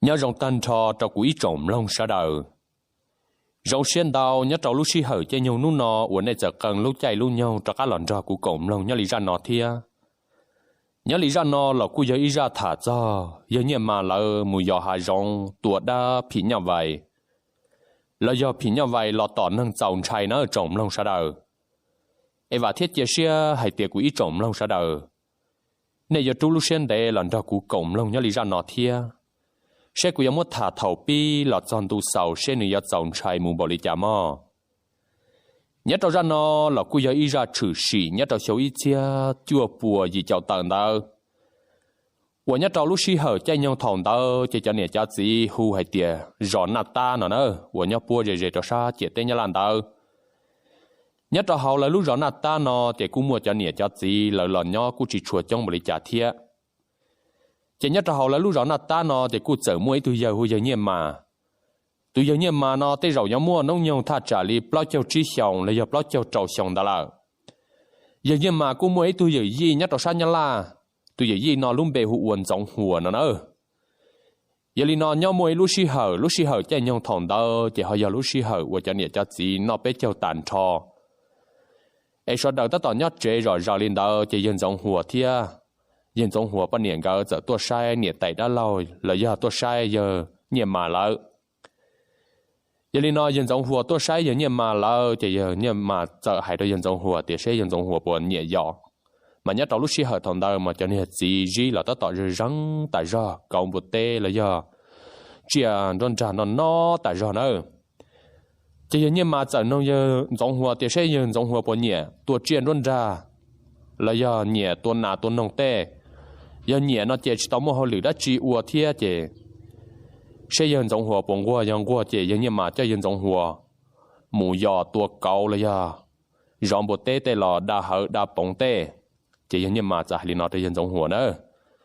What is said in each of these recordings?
Nyob zoo tag nrho rau kuv ib tsoom mloog sawv daws. Zoo siab ntau nyob rau lub sij hawm caij nyoog hnub no uas nej txawm qee lub caij lub nyoog rov qab los nrog kuv koom mloog nyob li zaj no thiab. Nyob li zaj no los kuj yog ib zaj tham txog yawg Nyiaj Mas lawv mus yos hav zoov tua dab phim nyuj vais, los yog phim nyuj vais los tom neeg txaus ntshai na tsoom mloog sawv daws. Es vam thiab cia siab hais tias kuv ib tsoom mloog sawv daws, nej yuav rub lub siab ntev los nrog kuv koom mloog nyob li zaj no thiab, seb kuv yuav muab tham thaum pib los txog ntu xaus seb nws yuav txaus ntshai mus npaum li cas mog. Nyob rau zaj no los kuj yog ib zaj tshwm sim nyob rau xyoo ib txhiab cuaj puas yim caum tawm ntawd, uas nyob rau lub sij hawm caij nyoog thaum ntawd ces cov niam cov txiv hu hais tias zos Naj Tab no na, uas nyob puab ze ze rau sab ciam teb Nyab Laj ntawd. Nyob rau hauv lawv lub zos Naj Tab no ces kuj muaj cov niam cov txiv lawv los nyob kuj tsis tshua coob npaum li cas thiab. Ces nyob rau hauv lawv lub zos Naj Tab no ces kuj txawm muaj ib tug yawg hu yawg Nyiaj Mas. Tus yawg Nyiaj Mas no tej zaum yuav muaj hnub nyoog thaj tsam li plaub caug tsib xyoos los yog plaub caug rau xyoo ntawd lawm. Yawg Nyiaj Mas kuj muaj ib tug yawm yij nyob rau sab Nyab Laj, tus yawm yij no lub npe hu ua Ntxoov Huas no na. Yog li no nyob muaj ib lub sij hawm, lub sij hawm caij nyoog thaum ntawd ces ho yog lub sij hawm uas cov niam cov txiv noj peb caug tag nrho, es sawv daws tab tom nyob tsev zom zaws li ntawd ces yawg Ntxoov Huas thiab yawg Ntxoov Huas poj niam nkawd txawm tuaj saib niam tais dab laug los yog tuaj saib yawg Nyiaj Mas lawv. Yog li no yawg Ntxoov Huas tuaj saib yawg Nyiaj Mas lawv ces yawg Nyiaj Mas txawm hais rau yawg Ntxoov Huas tias seb yawg Ntxoov Huas puas nyiam yos. Mas nyob rau lub sij hawm thaum ntawd mas cov niag txiv zib los tab tom zeeg zeeg tas zog, kauv npua teb los yog tsiaj nruab nrag no no tas zog nawb. Ces yawg Nyiaj Mas txawm noog yawg Ntxoov Huas tias seb yawg Ntxoov Huas puas nyiam tua tsiaj nruab nrag los yog nyiam tua nas tua noog tej. Yog nyiam no ces tsis tau muaj hauj lwm dab tsi ua thiab ces seb yawg Ntxoov Huas puas nquag, yog nquag ces yawg Nyiaj Mas coj yawg Ntxoov Huas mus yos tua kauv los yog zov npua teb tej los da hawv da poov tej. Ces yawg Nyiaj Mas txawm hais li no rau yawg Ntxoov Huas na.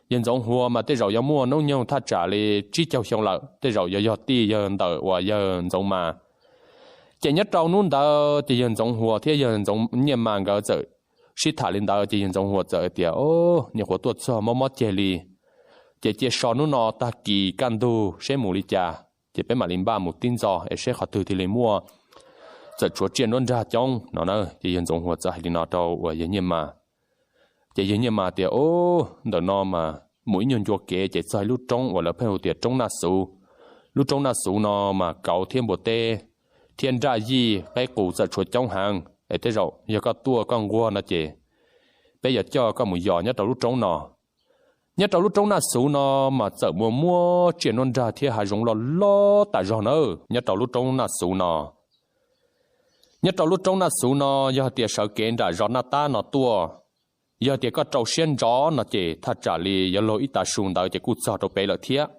Yawg Ntxoov Huas mas tej zaum yuav muaj hnub nyoog thaj tsam li tsib caug xyoo lawm, tej zaum yuav yog tij yawg ntawm uas yawg Ntxoov Mas. Ces nyob rau hnub ntawd ces yawg Ntxoov Huas thiab yawg Ntxoov Nyiaj Mas nkawd txawm sib tham li ntawd ces yawg Ntxoov Huas txawm tias, Au, nyuam qhuav tuaj txog mob mob ceg li, ces cia so hnub no tag kis kaj ntug seb mus li cas ces peb mam li npaj mus tib ntxov es seb qhov twg thiaj li muaj, txawm tshuav tsiaj nruab nrag coob no na. Ces yawg Ntxoov Huas txawm hais li no rau uas yawg Nyiaj Mas. Ces yawg Nyiaj Mas tias, Au, ntawm no mas mus ib nyuag ncua kev ces txog ib lub roob uas lawv pheej hu tias roob Naj Xuv. Lub roob Naj Xuv no mas kauv thiab npua teb thiab nraj yij qeb qus txawm tshuav coob heev es tej zaum yog koj tuaj koj nquag no ces peb yuav coj koj mus yos nyob rau lub roob no. Nyob rau lub roob Naj Xuv no mas txawm muaj muab tsiaj nruab nrag thiab hav zoov loj loj tas zog nawb nyob rau lub roob Naj Xuv no. Nyob rau lub roob Naj Xuv no yog tias sawv kev nram zos Naj Tab no tuaj, yog tias koj rau siab ntso no ces thaj tsam li yuav luag ib tav su ntawd ces kuj txog rau pem lawm thiab.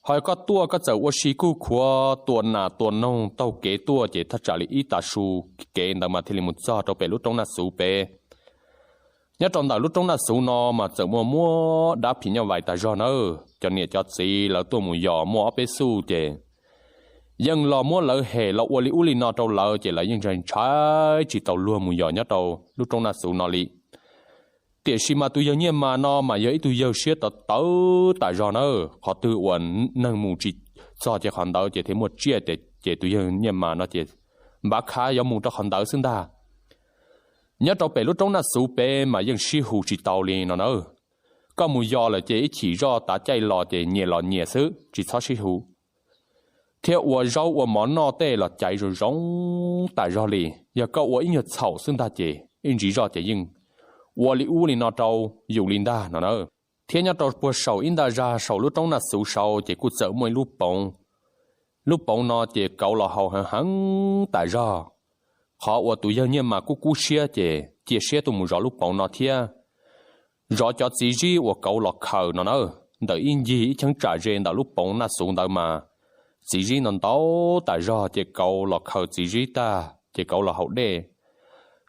Ho koj tuaj koj txawm ua si kuj khuav tua nas tua noog taug kev tuaj ces thaj tsam li ib tav su kev ntawd mas thiaj li mus txog rau pem lub roob Naj Xuv pem. Nyob rau ntawm lub roob Naj Xuv no mas txawm muaj muab dab phim nyuj vais tas zog nawb, cov niam cov txiv lawv tuaj mus yos muaj ob peb xuj ces yeej los muab lawv hem los ua li ub li no rau lawv ces lawv yeej ntshai ntshai tsis tau luag mus yos nyob rau lub roob Naj Xuv no li. Tiam sis mas tus yawg Nyiaj Mas no mas yog ib tug yawg siab tawv tawv tas zog nawb, qhov twg uas neeg mus tsis txog ces qhov ntawd ces thiaj muaj tsiaj, ces tus yawg Nyiaj Mas no ces npav khav yuav mus rau qhov ntawd xwb ntag. Nyob rau pem lub roob Naj Xuv pem mas yeej sib hu tsis tau li no na. Koj mus yos lawm ces ib chim zoj tav caij los ces nyias los nyias xwb tsis txhob sib hu, thiab ua zaub ua mov noj tej los caiv zoo zoo tas zog li. Yog koj ua ib nyuag txhaum xwb ntag ces ib ntsis zoj ces yeej ua li ub li no rau yus li ntag no na. Thiab nyob rau puag saum ib nta zag saum lub roob Naj Xuv saud ces kuj txawm muaj ib lub poov. Lub poov no ces kauv los haus heev heev tas zog. Qhov uas tus yawg Nyiaj Mas kuj kub siab ces cia siab tuaj mus zov lub poov no thiab zov cov txiv zib uas kauv los khaws no na. Ntawm ib ncig ib cheeb tsam ze ntawm lub poov Naj Xuv ntawd mas txiv zib ntau ntau tas zog ces kauv los khaws txiv zib tag ces kauv los haus dej.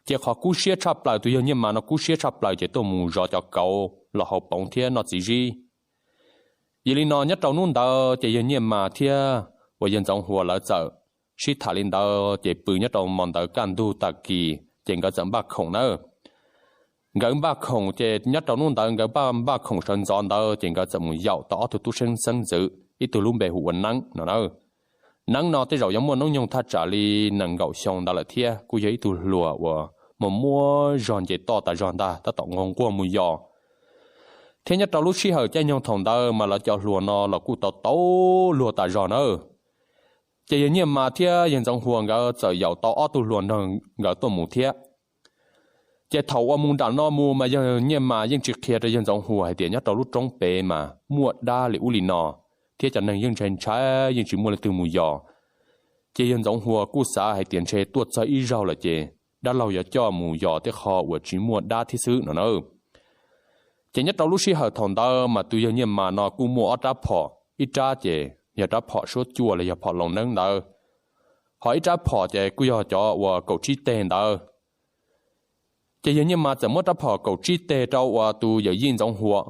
Ces qhov kub siab tshaj plaws, tus yawg Nyiaj Mas no kub siab tshaj plaws ces tuaj mus zov cov kauv los haus poov thiab noj txiv zib. Yog li no nyob rau hnub ntawd ces yawg Nyiaj Mas thiab uas yawg Ntxoov Huas lawv txawm sib tham li ntawd ces pw nyob rau hmo ntawd kaj ntug tag kis ces nkawd txawm npaj khoom na. Nkawd npaj khoom ces nyob rau hnub ntawd nkawd npaj npaj khoom sawv ntxov ntawd ces nkawd txawm mus yaum tau ob tug tub xeeb xeeb ntxwv. ib tug lub npe hu ua Neeb no na. Neeb no tej zaum yuav muaj hnub nyoog thaj tsam li nees nkaum xyoo ntawd lawm thiab kuj yog ib tug hluas uas muaj muaj zog nce toj tas zog ntag, tab tom nquag nquag mus yos. Thiab nyob rau lub sij hawm caij nyoog thaum ntawd mas lawv cov hluas no los kuj tau tau luag tas zog nawb. Ces yawg Nyiaj Mas thiab yawg Ntxoov Huas nkawd txawm yaum tau ob tug hluas nrog nkawd tuaj mus thiab. Ces thaum uas mus nram no mus mas yawg Nyiaj Mas yeej tsis qhia rau yawg Ntxoov Huas hais tias nyob rau lub roob pem mas muaj dab li ub li no, thiab cov neeg yeej ntshai ntshai yeej tsis muaj leej twg mus yos. Ces yawg Ntxoov Huas kuj xav hais tias ntshe tuaj txog ib zaug lawm ces dab laug yuav coj mus yos tej qho uas tsis muaj dab thiab xwb no na. Ces nyob rau lub sij hawm thaum ntawd mas tus yawg Nyiaj Mas no kuj muaj ob rab phom, ib rab ces yog rab phom suab cuaj los yog phom loos neeb ntawd, ho ib rab phom ces kuj yog cov uas kaum tsib teg ntawd. Ces yawg Nyiaj Mas txawm muab rab phom kaum tsib teg rau uas tus yawm yij Ntxoov Huas,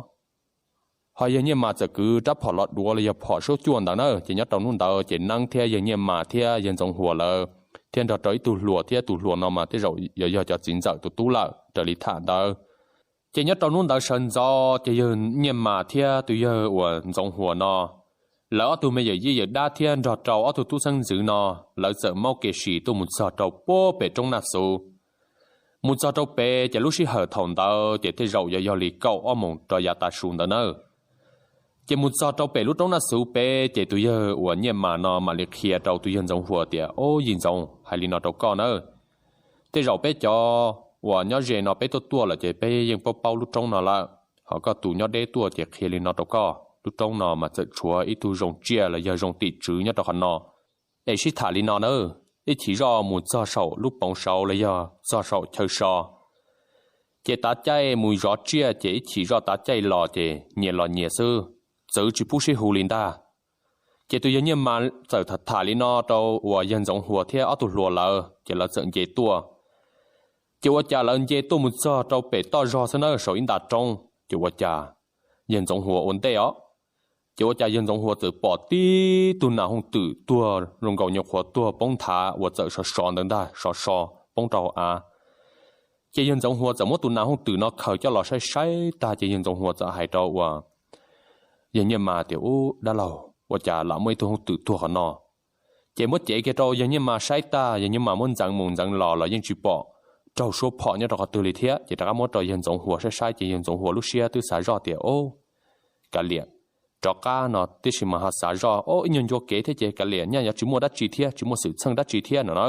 ho yawg Nyiaj Mas txawm kwv rab phom los duav los yog phom suab cuaj ntawd na. Ces nyob rau hnub ntawd ces Neeb thiab yawg Nyiaj Mas thiab yawg Ntxoov Huas lawv thiab nrog rau ib tug hluas, thiab tus hluas no mas tej zaum yuav yog cov txiv ntxawm tus tub lawm raws li tham ntawd. Ces nyob rau hnub ntawd sawv ntxov ces yawg Nyiaj Mas thiab tus yawg uas Ntxoov Huas no, lawv ob tug me yawm yij yawm dab thiab nrog rau ob tug tub xeeb ntxwv no, lawv txawm maub kev sim tuaj mus txog rau puag pem roob Naj Xuv. Mus txog rau pem ces lub sij hawm thaum ntawd ces tej zaum yuav yog li kaum ob moos rau yav tav su ntawd na. Ces mus txog rau pem lub roob Naj Xuv pem ces tus yawg uas Nyiaj Mas no mam li qhia rau tus yawg Ntxoov Huas tias, Ob, yij Ntxoov, hais li no rau koj na, tej zaum peb cov uas nyob ze no peb tuaj tuaj lawm ces peb yeej paub paub lub roob no lawm, ho koj tus nyob deb tuaj ces qhia li no rau koj, lub roob no mas txawm tshuav ib tug zoo tsiaj los yog zoo tim tswv nyob rau qhov no. Es sib tham li no na, ib chim zoj mus txog saum lub poov saud los yog txog saum chaw so, ces tav caij mus zov tsiaj ces ib chim zoj tav caij los ces nyias los nyias xwb, txwv tsis pub sib hu li ntag. Ces tus yawg Nyiaj Mas txawm tham tham li no rau uas yawg Ntxoov Huas thiab ob tug hluas lawm ces lawv txawm nce tuaj. Ces ua cas lawv nce tuaj mus txog rau pem toj zog xwb na, saum ib nta roob, ces ua cas yawg Ntxoov Huas ua ntej os, ces ua cas yawg Ntxoov Huas txawm pom tib tug nas hooj twm tuag zoo nkaus nyuam qhuav tuag poob nthav uas txawm sov sov ntawd ntag, sov so poob rau hauv av. Ces yawg Ntxoov Huas txawm muab tus nas hooj twm no khaws coj los saib saib tag ces yawg Ntxoov Huas txawm hais rau uas yawg Nyiaj Mas tias, Ub, dab laug, ua cas lam muaj ib tug hooj twm tuag qhov no? Ces muab cev kiag rau yawg Nyiaj Mas saib tag, yawg Nyiaj Mas muab ntxeev mus ntxeev los los yeej tsis pom raug suab phom nyob rau qhov twg li thiab. Ces rov qab muab rau yawg Ntxoov Huas saib saib ces yawg Ntxoov Huas lub siab twb xav zoj tias, Ob, kav liam, rov qab no tib si mas ho xav zoj, ob, ib nyuag ncua kev thiab ces kav liam, nyaj yuav tsis muaj dab tsi thiab, tsis muaj xwm txheej dab tsi thiab no na.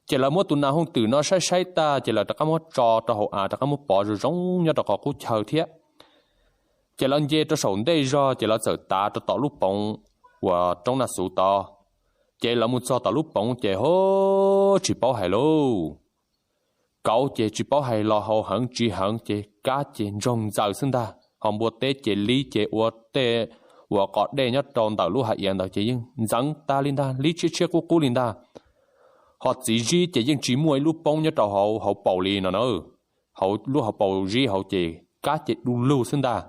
Ces lawv muab tus nas hooj twm no saib saib tag ces lawv rov qab muab tso rau hauv av, rov qab muab pov zoo zoo nyob rau qhov qub chaw thiab. Ces lawv nce rau saum ntej zog ces lawv txawm tav rau tom lub poov uas roob Naj Xuv tod. Ces lawv mus txog tom lub poov ces ho tsis paub hais lauj, kauv ces tsis paub hais los haus heev tsis heev ces kab ces ntsoog ntxaws xwb ntag, ho npua teb ces lib ces ua tej uas qos dej nyob rau ntawm lub hav iav ntawd ces yeej ntxeev tas li ntag, lib tshiab tshiab qub qub li ntag. Ho txiv zib ces yeej tsis muaj ib lub poob nyob rau hauv hauv paus li no na, hauv lub hauv paus zib hauv ces kab ces du lug xwb ntag.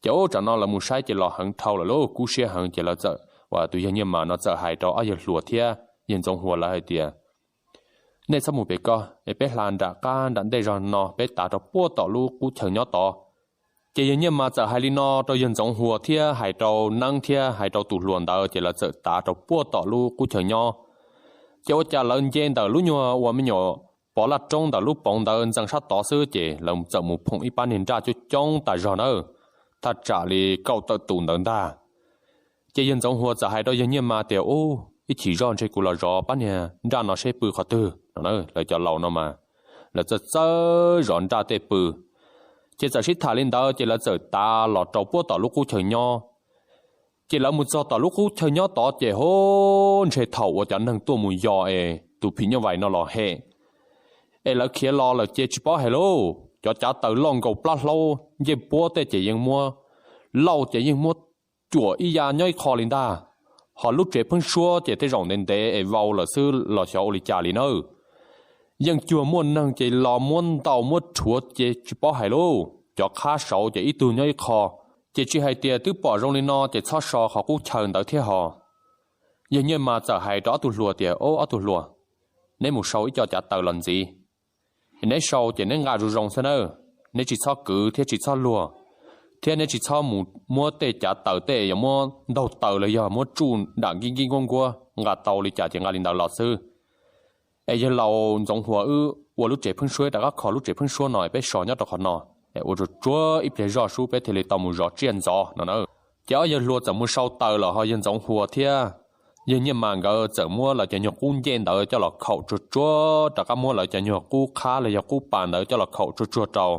Ces ub, tsam no lawv mus saib ces los heev dhau lawm lauj, kub siab heev ces lawv txawm, uas tus yawg Nyiaj Mas no txawm hais rau ob yawg hluas thiab yawg Ntxoov Huas lawv hais tias, Nej txhob mus pem ko, es peb hla nram qab nram ntej zog no, peb tav rau puag tom lub qub chaw nyob tod. Ces yawg Nyiaj Mas txawm hais li no rau yawg Ntxoov Huas thiab hais rau Neeb thiab hais rau tus hluas ntawd ces lawv txawm tav rau puag tom lub qub chaw nyob. Ces ua cas lawv nce ntawm lub nyuag uas me nyuam pov laj roob ntawm lub poov ntawd ntxeev sab tod xwb ces lawv txawm mus phoom ib pab niag nraj coob coob tas zog nawb, thaj tsam li kaum tawm tus ntawd ntag. Ces yawg Ntxoov Huas txawm hais rau yawg Nyiaj Mas tias, Ub, ib chim zoj ntshe kuv los zov pab niag nraj no seb pw qhov twg no na. Lawv cov laus no mas lawv txawj txawj zov nraj tej pw. Ces txawm sib tham li ntawd ces lawv txawm tav los rau puag tom lub qub chaw nyob. Ces lawv mus txog tom lub qub chaw nyob tod ces ho ntshe thaum uas cov neeg tuaj mus yos es tus phim nyuj vais no los hem, es lawv khiav los lawm ces tsis paub hais lauj, cov cav taws loj nkaus plab hlaub ncej puab tej ces yeej muab, lauj ces yeej muab cuam ib ya nyob ib qho li ntag. Ho lub tsev pheeb suab ces tej zaum ntev ntev es vau lawm xwb los xyov ua li cas li nawb. Yeej cuag muaj neeg ces los muab ntaus muab rhuav ces tsis paub hais lauj, cov qhab saud ces ib tug nyob ib qho. Ces tsis hais tias twb pom zoo li no ces txhob so qhov qub chaw ntawd thiab ho. Yawg Nyiaj Mas txawm hais rau ob tug hluas tias, Ob, ob tug hluas, neb mus sau ib co cav taws los ntxiv. Neb sau ces neb nqa zoo zoo xwb nawb, neb tsis txhob kwv thiab tsis txhob luag. thiab neb tsis txhob mus muab tej cav taws tej yuav muab ntaug taws los yog muab tsuj nram nkib nkib nkuab nkuab, nqa tau li cas ces nqa li ntawd los xwb. Es yawg laus Ntxoov Hua wb ua lub tsev pheeb suab rov qab kho lub tsev pheeb suab no peb so nyob rau qhov no, es ua tsuag tsuag ib pliag zoj sub peb thiaj li tau mus zov tsiaj ntxov no na. Ces ob yawg hluas txawm mus sau taws los ho yawg Ntxoov Hua thiab yawg Nyiaj Mas nkawd txawm muab lawv cov nyuag qub ncej ntawd coj los khaum tsuag tsuag, rov qab muab lawv cov nyuag qub qhab los yog qub pas ntawd coj los khaum tsuag tsuag rau.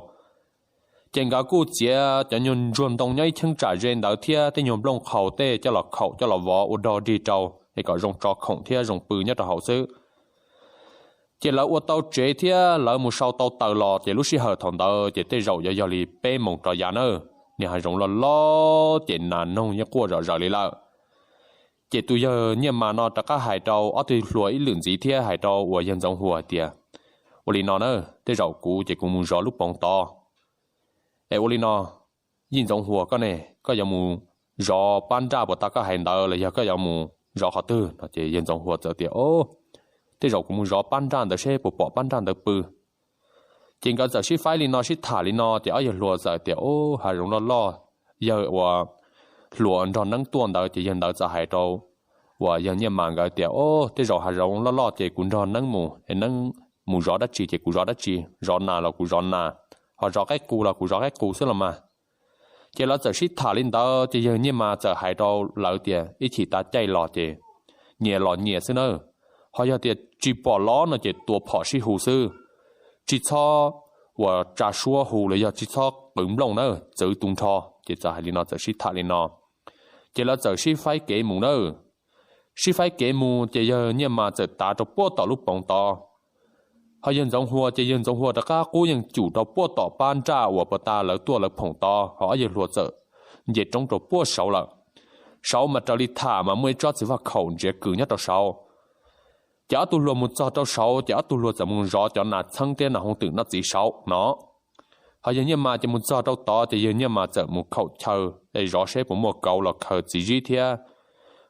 Ces nkawd kuj txiav cov nyuag ntsuag ntoo nyob ib cheeb tsam ze ntawd thiab tej nyuag nplooj qhaus tej coj los khaum coj los vov ua dog dig rau es kom zoo tso khoom thiab zoo pw nyob rau hauv xwb. Ces lawv ua tau tsev thiab lawv mus sau tau taws los ces lub sij hawm thaum ntawd ces tej zaum yuav yog li peb moos rov yav nawb, niag hav zoov loj loj ces nas noog yeej quaj zom zaws li lawm. Ces tus yawg Nyiaj Mas no rov qab hais rau ob tug hluas ib lwm ntxiv thiab hais rau uas yawg Ntxoov Hua hais tias, ua li no na, tej zaum kuv ces kuv mus zov lub poov tod. Es ua li no, Yij Ntxoov Hua koj ne, koj yuav mus zov pab nraj puas tau koj hais ntawd los yog koj yuav mus zov qhov twg no? Ces yawg Ntxoov Hua txawm tias, o, tej zaum kuv mus zov pab nraj ntawd seb puas pom pab nraj ntawd pw. Ces nkawd txawm sib faib li no sib tham li no ces ob yawg hluas txawm tias, o, hav zoov loj loj, yawg uas hluas nrog neeb tuaj ntawd ces yawg ntawd txawm hais rau uas yawg Nyiaj Mas nkawd tias, o, tej zaum hav zoov loj loj ces kuv nrog neeb mus, neeb mus zov dab tsi ces kuv zov dab tsi, zov nas los kuv zov nas, ho zov qaib qus los kuv zov qaib qus xwb los mas. Ces lawv txawm sib tham li ntawd ces yawg Nyiaj Mas txawm hais rau lawv tias ib chim tav caij los ces nyias los nyias xwb nawb, ho yog tias tsis pom los no ces tua phom sib hu xwb, tsis txhob uas tsa suab hu los yog tsis txhob qwv nplooj nawb, txwv tu nrho. Ces txawm hais li no txawm sib tham li no, ces lawv txawm sib faib kev mus nawb. Sib faib kev mus ces yawg Nyiaj Mas txawm tav rau puag tom lub poov tod, ho yawg Ntxoov Hua ces yawg Ntxoov Hua rov qab qub yeej cum rau puag tom pab nraj uas puag ta lawv tuaj lawv phoom tod, ho ob yawg hluas txawm nce roob rau puag saud lawm. Saud mas raws li tham mas muaj ib tsob txiv vaj khaum ntsiav kws nyob rau saud. Ces ob tug hluas mus txog rau saud ces ob tug hluas txawm mus zov cov nas txheeb thiab nas hooj twm noj txiv saud no. Ho yawg Nyiaj Mas ces mus txog rau tod ces yawg Nyiaj Mas txawm mus khaum chaw es zov seb puas muaj kauv los khaws txiv zib thiab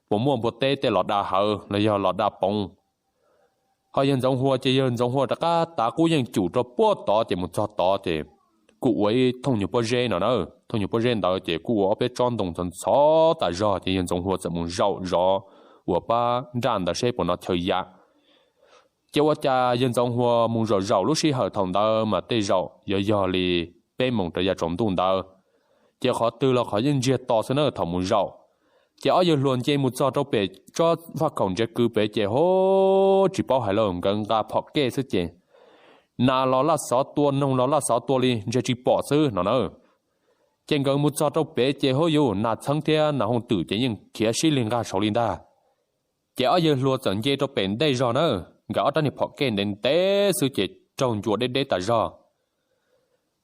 puas muaj npua teb tej los da hawv los yog los da poov. Ho yawg Ntxoov Hua ces yawg Ntxoov Hua rov qab tav qub yeej cum rau puag tod ces mus txog tod ces kuj ua ib thooj nyuag pob zeb no na. Thooj nyuag pob zeb ntawd ces kuj ua ob peb tsob ntoo ntxhov ntxhov tas zog ces yawg Ntxoov Hua txawm mus zaum zov uas pab nraj ntawd seb puas hnov chaw ya. Ces ua cas yawg Ntxoov Hua mus zaum zaum lub sij hawm thaum ntawd mas tej zaum yuav yog li peb moos rau yav tsaus ntuj ntawd, ces qhov twg los qhov yeej ntsiag to xwb na thaum mus zaum. Ces ob yawg hluas nce mus txog rau pem tsob vaj khaum ntsiav kws pem ces ho tsis paub hais lawm, nkawd nqa phom kej xwb ces nas los laj xov tua, noog los laj xov tua li ntshe tsis pom xwb no na. Ces nkawd mus txog rau pem ces ho yus nas txheeb thiab nas hooj twm ces yeej khiav sib li nqag saud li ntag. Ces ob yawg hluas txawm nce rau pem ntej zog na, nkawd ob rab niag phom kej ntev ntev xwb ces raug ncua deb deb tas zog.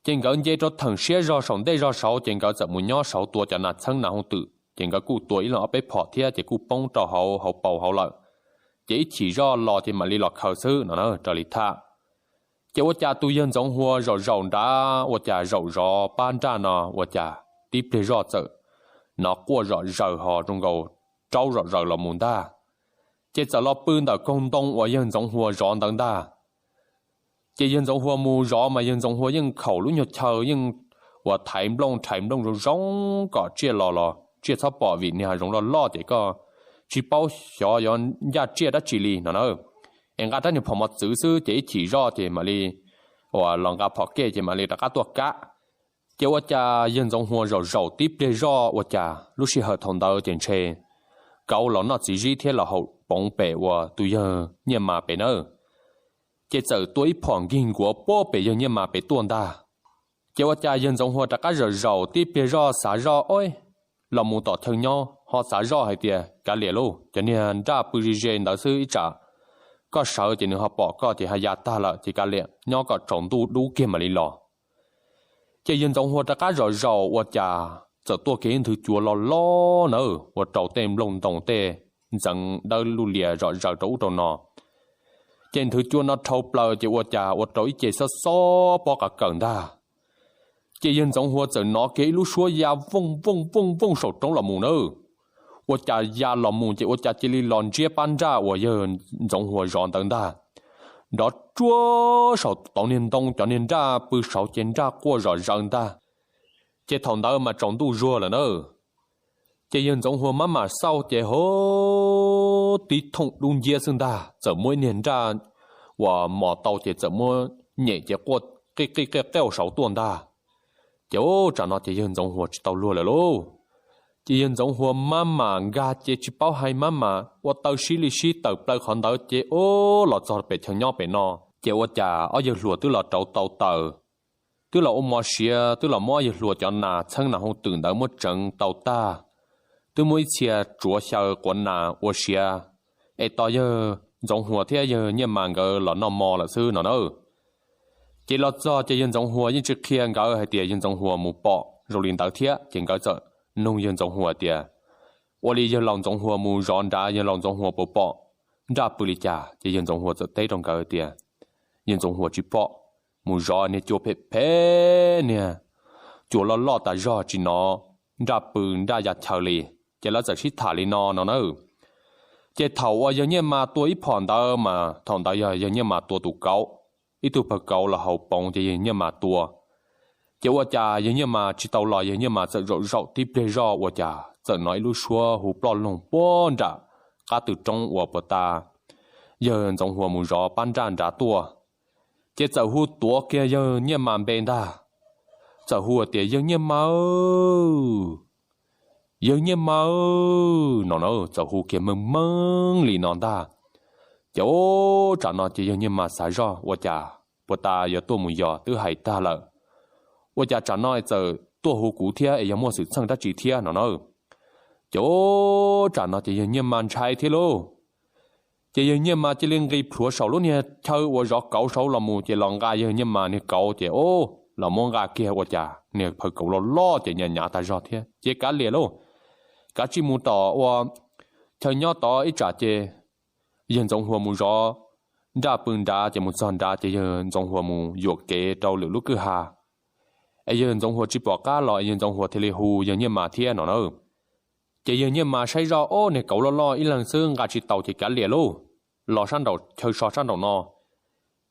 Ces nkawd nce rau theem siab zog saum ntej zog saud ces nkawd txawm mus nyob saud tua cov nas txheeb nas hooj twm ces nkawd kuj tua ib leeg ob peb phom thiab ces kuj poob rau hauv hauv paus hauv lawm. Ces ib chim zoj los ces mam li los khaws xwb no na raws li tham. Ces ua cas tus yawg Ntxoov Hua zaum zaum nrad ua cas zaum zov pab nraj no ua cas tib pliag zoj txawm hnov quaj zom zaws ho zoo nkaus raub zom zaws los mus ntag. Ces txawm los pw ntawm koog ntoo uas yawg Ntxoov Hua zov ntawd ntag. Ces yawg Ntxoov Hua mus zov mas yawg Ntxoov Hua yeej khaum lub nyuag chaw yeej uas thaiv nplooj thaiv nplooj zoo zoo kom tsiaj los los tsiaj txhob pom vim niag hav zoov loj loj ces koj tsis paub xyov yuav ncaj tsiaj dab tsi li no na. Es nqa rab niag phom mos txwv xwb ces ib chim zoj ces mam li uas los nqa phom kej ces mam li rov qab tuaj kab. Ces ua cas yawg Ntxoov Hua zaum zaum tib pliag zoj ua cas lub sij hawm thaum ntawd ces ntshe kauv los noj txiv zib thiab los haus poov pem uas tus yawg Nyiaj Mas pem nawb. Ces txawm tua ib phom nkig nkuav puag pem yawg Nyiaj Mas pem tuaj ntag. Ces ua cas yawg Ntxoov Hua rov qab zaum zaum tib pliag zoj xav zoj, o, los mus tom chaw nyob ho xav zoj hais tias, kav liam lauj, cov niag nraj pw ze ze ntawd xwb ib tsam koj sawv ces nws ho pom koj ces ho ya tag lawm ces kav liam nyob kom tsaus ntuj dub kiag mam li los. Ces yawg Ntxoov Hua rov qab zaum zaum ua cas txawm tuaj kiag ib nthwv cua loj loj nawb ua rau tej nplooj ntoos tej ntxeev dawb luj lias zom zaws rau ub rau no. Ces nthwv cua no dhau plaws ces ua cas ua rau ib ce xob xob pob qav kawm ntag. Ces yawg Ntxoov Hua txawm hnov kiag ib lub suab ya vooj vooj vooj vooj saum roob los mus nawb. Ua cas ya los mus ces ua cas cia li los ntsiab pab nraj uas yawg Ntxoov Hua zov ntawd ntag. Nrov tsuag saum tauv niag ntoo cov niag nraj pw saud ces nraj quaj zom zaws ntag. Ces thaum ntawd mas tsaus ntuj zuag lawm na. Ces yawg Ntxoov Huas maj mam xauj ces ho tib thooj dub nciab xwb ntag, txawm muaj ib niag nraj uas mos tau ces txawm muab nyem ces quaj qij qij qij qauj saud tuaj ntag. Ces ub, tsam no ces yawg Ntxoov Huas tsis tau luag lawm lauj. Ces yawg Ntxoov Huas maj mam nkag ces tsis paub hais, maj mam ua taw sib li sib tawm plaws qhov ntawd ces ub, los txog pem chaw nyob pem no. Ces ua cas ob yawg hluas twb los rauv tau taws, twb los ua mov siav, twb los muab ob yawg hluas cov nas txheeb nas hooj twm ntawd muab tseev tau tag, twb muab ib txhia tsuav xyaw quav nas ua siav, es tos yawg Ntxoov Huas thiab yawg Nyiaj Mas nkawd los noj mov lawm xwb no na. Ces los txog ces yawg Ntxoov Huas yeej tsis qhia nkawd hais tias yawg Ntxoov Huas mus pom zoo li ntawd thiab, ces nkawd txawm nug yawg Ntxoov Huas tias, ua li yawg laus Ntxoov Huas mus zov nrad, yawg laus Ntxoov Huas puas pom nraj pw li cas? Ces yawg Ntxoov Huas txawm teb rau nkawd tias, yawg Ntxoov Huas tsis pom, mus zov niag cua phem phem, niag cua loj loj tas zog tsis hnov nraj pw nraj ya chaw li. Ces lawv txawm sib tham li no no na. Ces thaum uas yawg Nyiaj Mas tua ib phom ntawd mas thaum ntawd yog yawg Nyiaj Mas tua tus kauv, ib tug phawj kauv los haus poov ces yawg Nyiaj Mas tua. Ces ua cas yawg Nyiaj Mas tsis tau los, yawg Nyiaj Mas txawm zaum zaum tib pliag zoj ua cas txawm hnov ib lub suab hu ploj loog puag nram qab tw roob uas puag ta yawg Ntxoov Huas mus zov pab nraj nrad tuaj. Ces txawm hu tuav kiag yawg Nyiaj Mas npe ntag, txawm hu tias, yawg Nyiaj Mas, yawg Nyiaj Mas no na, txawm hu kiag meej meej li no ntag. Ces ub, tsam no ces yawg Nyiaj Mas xav zoj ua cas puag ta yuav tuaj mus yos twb hais tag lawm, ua cas tsam no txawm tuaj hu kuv thiab es yog muaj xwm txheej dab tsi thiab no na. Ces ub, tsam no ces yawg Nyiaj Mas ntshai thiab lauj. Ces yawg Nyiaj Mas cia li nqis plhuav saum lub niag chaw uas zov kauv saud los mus, ces los nqa yawg Nyiaj Mas niag kauv, ces ub, los muab nqa kiag ua cas niag phawj kauv loj loj ces nyav nyav tag zog thiab, ces kav liam lauj, kav tsij mus tom ua chaw nyob tod ib tsam ces yawg Ntxoov Huas mus zov nraj pw nrad, ces mus txog nrad ces yawg Ntxoov Huas mus yuam kev rau lwm lub kwj ha, es yawg Ntxoov Huas tsis pom qab los, yawg Ntxoov Huas thiaj li hu yawg Nyiaj Mas thiab no na. Ces yawg Nyiaj Mas saib zoj, ob, niag kauv loj loj ib leeg xwb nqa tsis tau ces kav liam lauj, los sab nraum chaw so sab nraum no,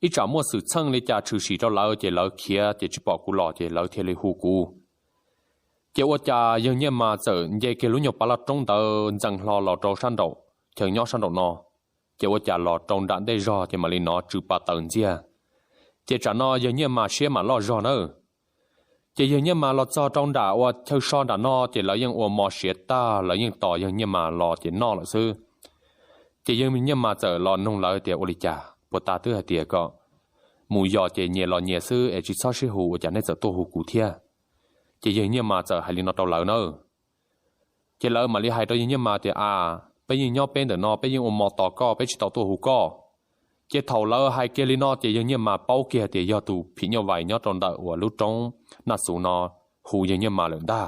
ib tsam muaj xwm txheej li cas tshwm sim rau lawv ces lawv khiav ces tsis pom kuv los ces lawv thiaj li hu kuv. Ces ua cas yawg Nyiaj Mas txawm nce kiag lub nyuag pas loj roob ntawd ntxees hlo los rau sab nraum chaw nyob sab nraum no. Ces ua cas los rau nram ntej zog ces mam li hnov tsw pa taws ntxiag. Ces tsam no yawg Nyiaj Mas siab mam loj zog nawb. Ces yawg Nyiaj Mas los txog rau nram ua chaw so nram no ces lawv yeej ua mov siav tag, lawv yeej tos yawg Nyiaj Mas los ces noj lawm xwb. Ces yawg Nyiaj Mas txawm los nug lawv tias, ua li cas puag ta twb hais tias kom mus yos ces nyias los nyias xwb es tsis txhob sib hu, ua cas nej txawm tuaj hu kuv thiab? Ces yawg Nyiaj Mas txawm hais li no rau lawv na. Ces lawv mam li hais rau yawg Nyiaj Mas tias, a, peb yeej nyob peb ntawm no, peb yeej ua mov tos koj, peb tsis tau tuaj hu koj. Ces thaum lawv hais kiag li no ces yawg Nyiaj Mas paub kiag tias yog tus phim nyuj vais nyob rau ntawm uas lub roob Naj Xus no hu yawg Nyiaj Mas lawm ntag.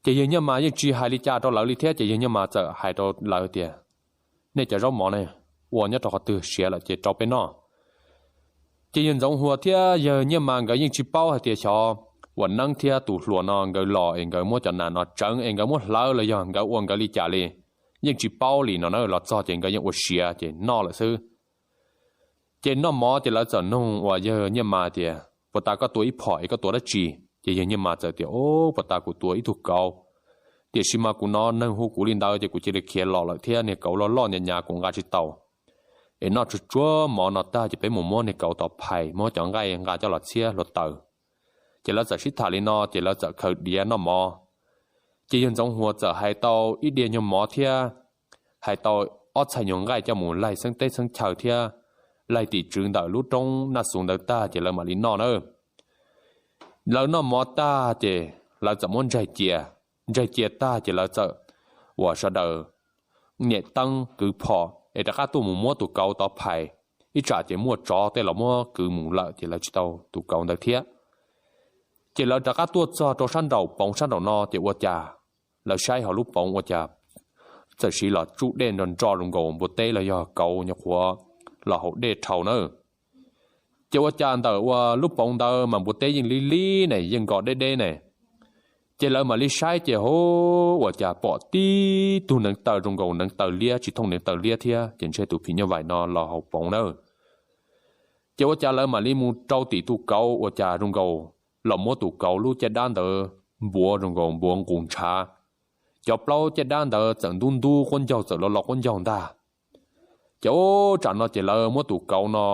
Ces yawg Nyiaj Mas yeej tsis hais li cas rau lawv li thiab, ces yawg Nyiaj Mas txawm hais rau lawv tias, nej cov zaub mov ne, ua nyob rau qhov twg siav lawm ces rau peb noj. Ces yawg Ntxoov Huas thiab yawg Nyiaj Mas nkawd yeej tsis paub hais tias xyov uas Neeb thiab tus hluas no nkawd los es nkawd muab cov nas no tseev es nkawd muab hlawv los yog nkawd ua nkawd li cas li, yeej tsis paub li no na. Los txog ces nkawd yeej ua siav ces noj lawm xwb. Ces noj mov ces lawv txawm nug uas yawg Nyiaj Mas tias, puag ta koj tua ib phom es koj tua dab tsi? Ces yawg Nyiaj Mas txawm tias, o, puag ta kuv tua ib tug kauv, tiam sis mas kuv hnov neeg hu kuv li ntawd ces kuv cia li khiav los lawm thiab, niag kauv loj loj nyav nyav kuv nqa tsis tau. Es noj tsuag tsuag mov no tag ces peb mus muab niag kauv tov phais, muab cov nqaij nqa coj los txhiab hluav taws. Ces lawv txawm sib tham li no ces lawv txawm khaws diav noj mov. Ces yawg Ntxoov Huas txawm hais tau ib diav nyuag mov thiab hais tau ob txhais nyuag nqaij coj mus laig xeeb teb xeeb chaw thiab laig tim tswv ntawm lub roob Naj Xus ntawd tag ces lawv mam li noj na. Lawv noj mov tag ces lawv txawm muab ntsaig cia. Ntsaig cia tag ces lawv txawm uas sawv daws nyem teeb kwv phom es rov qab tuaj mus muab tus kauv tov phais, ib tsam ces muaj tsov tej los muab kwv mus lawm ces lawv tsis tau tus kauv ntawd thiab. Ces lawv rov qab tuaj txog rau sab nraum poov sab nraum no ces ua cas lawv saib hauv lub poov ua cas txawm siv los tsuj dej nro nro zoo nkaus npua teb los yog kauv nyuam qhuav los haus dej dhau na. Ces ua cas ntawm uas lub poov ntawd mas npua teb yeej lib lib ne, yeej nko deb deb ne. Ces lawv mam li saib ces hu, ua cas pom tib tug neev taw zoo nkaus neev taw liab tsis thooj neev taw liab thiab ces ntshe tus phim nyuj vais no los haus poov na. Ces ua cas lawv mam li mus rau tim tus kauv ua cas zoo nkaus los muab tus kauv lub caj dab ntawd npuav zoo nkaus npuav nqus ntshav. Cov plaub caj dab ntawd txawm ntub ntub quab ncaug txawm los los quab ncaug ntag. Ces ub tsam no ces lawv muab tus kauv no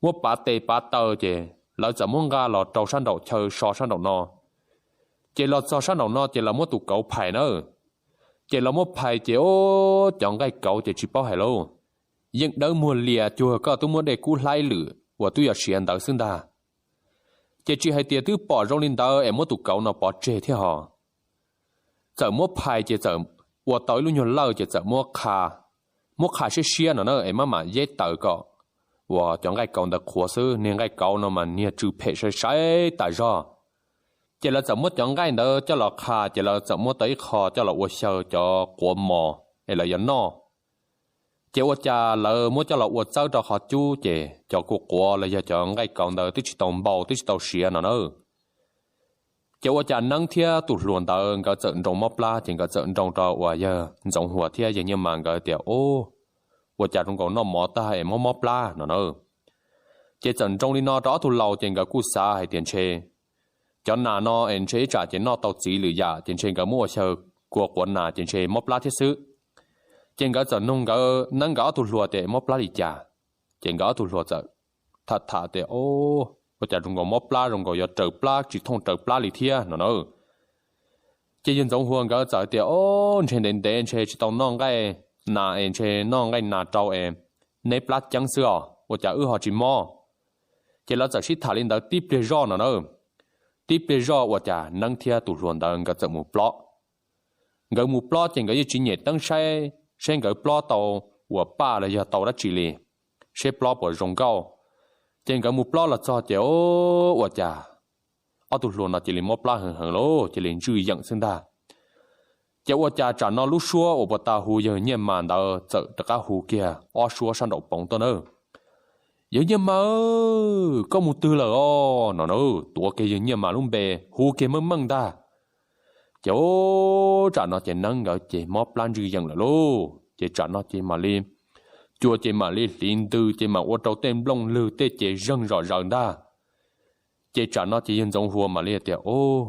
muab pav tes pav taw ces lawv txawm muab nqa los rau sab nraum chaw so sab nraum no. Ces los txog sab nraum no ces lawv muab tus kauv phais na. Ces lawv muab phais ces ub cov nqaij kauv ces tsis paub hais lauj, yeej dawb muag lias cuag koj twb muab dej kub hlaib lwm uas twb yuav siav ntawd xwb ntag. Ces tsis hais tias twb pom zoo li ntawd es muab tus kauv no pov tseg thiab ho. Txawm muab phais ces txawm ua tau ib lub nyuag lawj ces txawm muab qha, muab qha siab siab no na es maj mam yeb taws kom uas cov nqaij kauv ntawd qhuav xwb, niag nqaij kauv no mas niag tsw phem sai sai tas zog. Ces lawv txawm muab cov nqaij ntawd coj los qha ces lawv txawm muab tau ib qho coj los ua xyaw cov quav mos es lawv yuav noj. Ces ua cas lawv muab coj los ua txawb rau qhov cub ces cov kua quav los yog cov nqaij kauv ntawd twb tsis tau npau twb tsis tau siav no na. Ces ua cas Neeb thiab tus hluas ntawd nkawd txawm nroo mob plab ces nkawd txawm nroo rau uas yawg Ntxoov Huas thiab yawg Nyiaj Mas nkawd tias, Ub, ua cas zoo nkaus noj mov tag es mob mob plab no na. Ces txawm nroo li no rau ob tug laus ces nkawd kuj xav hais tias ntshe cov nas no es ntshe ib tsam ces noj tau txiv lwm yam ces ntshe nkawd muab ua xyaw kua quav nas ces ntshe mob plab thiab xwb. Ces nkawd txawm nug nkawd, Neeb nkawd ob tug hluas tias mob plab li cas. Ces nkawd ob tug hluas txawm tham tham tias, Ub, ua cas zoo nkaus mob plab zoo nkaus yuav raws plab tsis thooj raws plab li thiab no na. Ces yawg Ntxoov Huas nkawd txawm tias, Ub, ntshe ntev ntev ntshe tsis tau noj nqaij nas es ntshe noj nqaij nas rau es neb plab ceeb xwb os, ua cas wb ho tsis mob. Ces lawv txawm sib tham li ntawd tib pliag zoj no na. Tib pliag zoj ua cas Neeb thiab tus hluas ntawd nkawd txawm mus plob. Nkawd mus plob ces nkawd yeej tsis nyem teeb saib seb nkawd plob tau uas paj los yog tau dab tsi li, seb plob puas zoo nkauj. Ces nkawd mus plob los txog ces ua cas ob tug hluas no cia li mob plab heev heev lauj, cia li ntswj yeem xwb ntag. Ces ua cas tsam no lub suab uas puag ta hu yawg Nyiaj Mas ntawd txawm rov qab hu kiag ob suab sab nraum poov tuaj na, Yawg Nyiaj Mas, koj mus twg lawm os no na. Tuav kiag yawg Nyiaj Mas lub npe hu kiag meej meej ntag. Ces ub tsam no ces Neeb nkawd ces mob plab ntswj yeem lawm lauj, ces tsam no ces mam li cua ces mam li hliv ntws ces mam ua rau tej nplooj lwg tej ces zeeg zom zaws ntag. Ces tsam no ces yawg Ntxoov Huas mam li tias, Ub,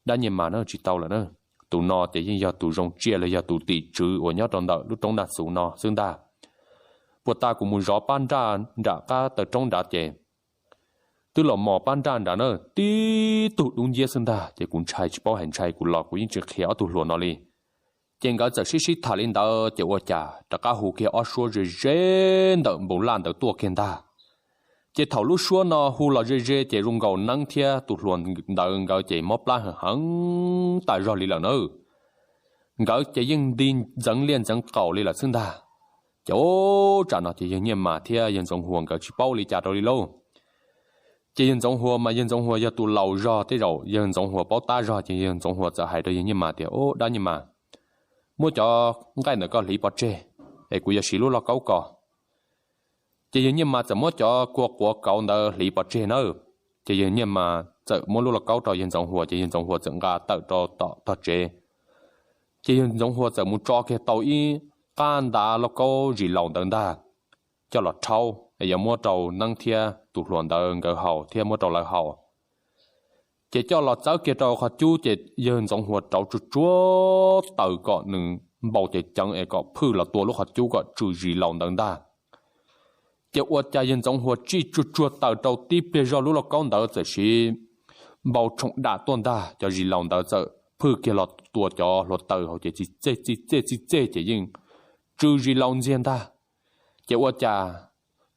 dab Nyiaj Mas na, tsis tau lawm na, tus no ces yeej yog tus zoo tsiaj los yog tus tim tswv uas nyob rau ntawm lub roob Naj Xuv no xwb ntag. Puag ta kuv mus zov pab nraj nram qab taw roob nrad ces twb los mos pab nraj nrad na, tib tug dub nciab xwb ntag, ces kuv ntshai tsis paub hais ntshai kuv los kuv yeej tsis qhia ob tug hluas no li. Ces nkawd txawm sib sib tham li ntawd ces ua cas rov qab hu kiag ob suab ze ze ntawm npoo laj ntawd tuaj kiag ntag. Ces thaum lub suab no hu los ze ze ces zoo nkaus Neeb thiab tus hluas ntawd nkawd ces mob plab heev heev tas zog li lawm na. Nkawd ces yeej nti ntxeev liaj ntxeev qaum li lawm xwb ntag. Ces ub tsam no ces yawg Nyiaj Mas thiab yawg Ntxoov Huas nkawd tsis paub li cas rau li lauj. Ces yawg Ntxoov Huas mas yawg Ntxoov Huas yog tus laus zog, tej zaum yawg Ntxoov Huas paub tab zog, ces yawg Ntxoov Huas txawm hais rau yawg Nyiaj Mas tias, Ub, dab Nyiaj Mas, muab cov nqaij ntawm koj hliv pov tseg es kuv yuav siv lub lauj kaub ko. Ces yawg Nyiaj Mas txawm muab cov kua quav kauv ntawd hliv pov tseg na. Ces yawg Nyiaj Mas txawm muab lub lauj kaub rau yawg Ntxoov Huas, ces yawg Ntxoov Huas txawm nqa tawm rau tom tog tsev. Ces yawg Ntxoov Huas txawm mus tso kiag tau ib qab ntav lauj kaub zis laus ntawd ntag, coj los rhaub es yuav muab rau Neeb thiab tus hluas ntawd nkawd haus thiab muab rau lawv haus. Ces coj los txawb kiag rau qhov cub ces yawg Ntxoov Huas rauv tsuag tsuag taws kom nws npau ceev ceev es kom phwj los tua lub qhov cub kom tsw zis laus ntawd ntag. Ces ua cas yawg Ntxoov Huas tsij tsuag tsuag taws rau tib pliag zog lub lauj kaub ntawd txawm siv npau tshoom dam tuaj ntag, cov zis laus ntawd txawm phwj kiag los tua cov hluav taws hauv ces txi txej txi txej txi txej ces yeej tsw zis laus ntxiag ntag. Ces ua cas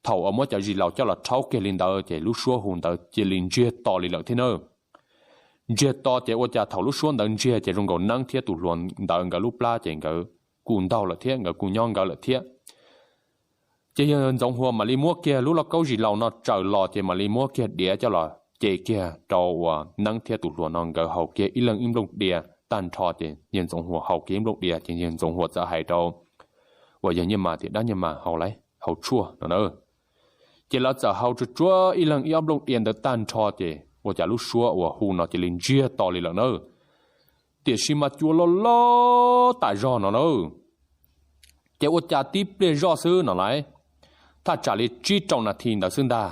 thaum uas muab cov zis laus coj los rhaub kiag li ntawd ces lub suab hu ntawd cia li ntsiag to li lawm thiab na. Ntsiag to ces ua cas thaum lub suab ntawd ntsiag ces zoo nkaus Neeb thiab tus hluas ntawd nkawd lub plab ces nkawd kuj ntaug lawm thiab nkawd kuj nyob nkawd lawm thiab. Ces yawg Ntxoov Huas mam li muab kiag lub lauj kaub zis laus no tsaws los ces mam li muab kiag diav coj los ce kiag rau uas Neeb thiab tus hluas no nkawd haus kiag ib leeg ib nplooj diav tag nrho ces yawg Ntxoov Huas haus kiag ib nplooj diav ces yawg Ntxoov Huas txawm hais rau uas yawg Nyiaj Mas tias, Dab Nyiaj Mas, haus lauj, haus tshuaj no na. Ces lawv txawm haus tsuag tsuag ib leeg ib ob nplooj diav ntawd tag nrho ces ua cas lub suab uas hu no cia li ntsiag to li lawm na. Tiam sis mas cua loj loj tas zog no na. Ces ua cas tib pliag zoj xwb no lauj, thaj tsam li tsib rau nas this ntawd xwb ntag,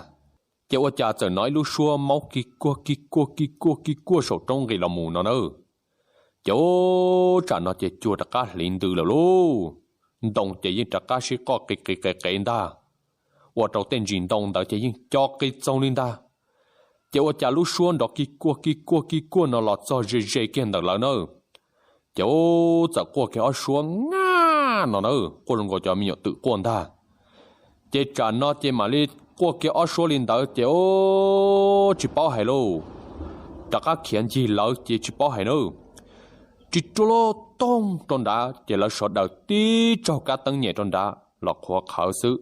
Ces ua cas txawm hnov ib lub suab maub ki kuag ki kuag ki kuag ki kuag saum roob nqis los mus no na. Ces ub, tsam no ces cua rov qab hliv ntws lawm lauj. Ntoo ces yeej rov qab sib qoj qis qis qev qev ntag, ua rau tej ntsis ntoo ntawd ces yeej co qis txoog li ntag. Ces ua cas lub suab nrov ki kuag ki kuag ki kuag no los txog ze ze kiag ntawm lawv na. Ces ub, txawm quaj kiag ob suab naj no na, quaj zoo nkaus cov me nyuam twm quaj ntag. Ces tsam no ces mam li quaj kiag ob suab li ntawd ces ub, tsis paub hais lauj, rov qab khiav ncig lawv ces tsis paub hais na. Tsis ruaj lub toog rau nrad ces lawv sawv daws tib tsaug kab teeb nyem rau nrad los qhuav qhawv xwb.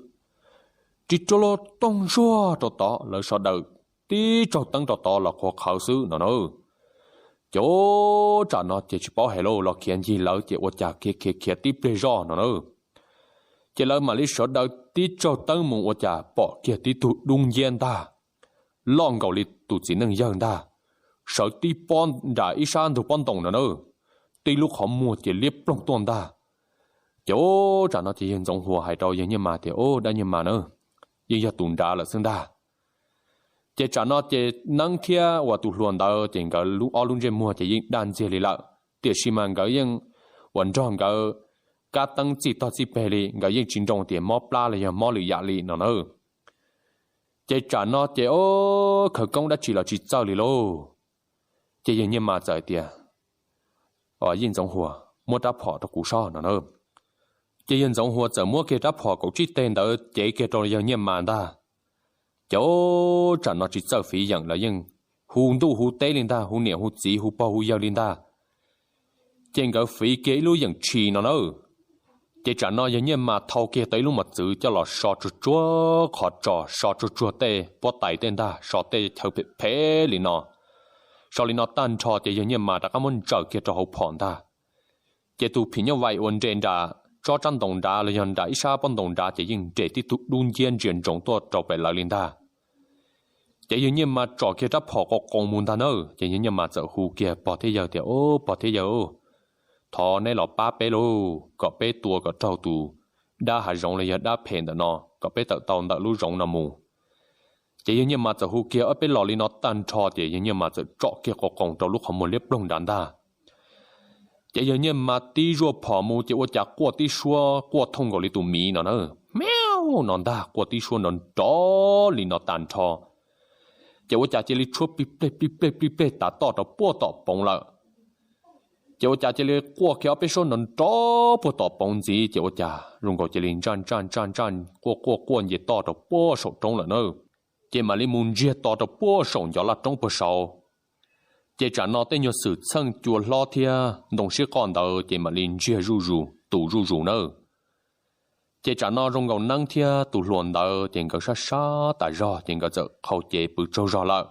Tsis ruaj lub toog ntsuag rau tod, lawv sawv daws tib tsaug teeb rau tod los qhuav qhawv xwb no na. Ces ub, tsam no ces tsis paub hais lauj, los khiav ncig lawv ces ua cas khiav khiav khiav tib pliag zoj no na. Ces lawv mam li sawv daws tib tsaug teeb mus ua cas pom kiag tib tug dub nciab ntag, loj nkaus li tus txiv neej yawg ntag, sawv tib pob nram ib sab ntug pob ntoos no na, tib lub qhov muag ces liab ploog tuaj ntag. Ces ub, tsam no ces yawg Ntxoov Hua hais rau yawg Nyiaj Mas tias, Ub, dab Nyiaj Mas na, yeej yog tus nrad lawm xwb ntag. Ces tsam no ces Neeb thiab uas tus hluas ntawd ces nkawd ob lub ntsej muag ces yeej daj ntxiag li lawm, tiam sis mas nkawd yeej uas nrog nkawd kab teeb txij tog txij peg li, nkawd yeej tsis nroo tias mob plab los yog mob lwm yam li no na. Ces tsam no ces ub, khawv koob dab tsi los tsis txawj li lauj. Ces yawg Nyiaj Mas txawm tias, Yij Ntxoov Hua, muab rab phom rau kuv sob no na. Ces yawg Ntxoov Hua txawm muab kiag rab phom kaum tsib teg ntawd cev kiag rau yawg Nyiaj Mas ntag. Ces ub, tsam no tsis txawj fiv yeem los yeej hu ntuj hu teb li ntag, hu niam hu txiv hu pog hu yawg li ntag. Ces nkawd fiv kiag ib lub yeem tshis no na. Ces tsam no yawg Nyiaj Mas thau kiag tau ib lub mos txwv coj los so tsuag tsuag qhov tso, so tsuag tsuag tej pob tais tej ntag, so tej chaw phem phem li no. So li no tag nrho ces yawg Nyiaj Mas rov qab muab ntsaws kiag rau hauv phom ntag. Ces tus phim nyuj vais uas nres nram tsob tsab ntoos nrad los yog nram ib sab pob ntoos nrad ces yeej nres tib tug dub nciab ntsia ntsoov tuaj rau pem lawv li ntag. Ces yawg Nyiaj Mas tsom kiag rab phom qos qoos mus ntag na, ces yawg Nyiaj Mas txawm hu kiag pog thiab yawg tias, Ub, pog thiab yawg, thov neb los pab peb lauj, kom peb tua kom raug tus dab hav zoov los yog dab phem ntawm no, kom peb tawm tau ntawm lub zoov no mus. Ces yawg Nyiaj Mas txawm hu kiag, Ob, peb los li no tag nrho, ces yawg Nyiaj Mas txawm tsom kiag qos qoos rau lub qhov muag liab ploog nrad ntag. Ces yawg Nyiaj Mas tib zuaj phom mus ces ua cas quaj tib suab quaj thooj nkaus li tus miv no na, miau no ntag, quaj tib suab nrov nrov li no tag nrho. Ces ua cas cia li tshuab plig pleg plig pleg plig pleg tas toj rau puag tom poov lawm. Ces ua cas cia li quaj kiag ob peb suab nrov nrov puag tom poov ntxiv, ces ua cas zoo nkaus cia li ntsaj ntsaj ntsaj ntsaj quaj quaj quaj nce toj rau puag saum roob lawm na. Ces mam li mus ntsiag to rau puag saum ncov laj roob puag saud. Ces tsam no tej nyuag xwm txheej cua hlob thiab ntoo sib qoj ntawd ces mam li ntsiag zuj zus tus zuj zus nawb. Ces tsam no zoo nkaus Neeb thiab tus hluas ntawd ces nkawd sab sab tas zog ces nkawd txawm qhau cev pw tsaug zog lawm.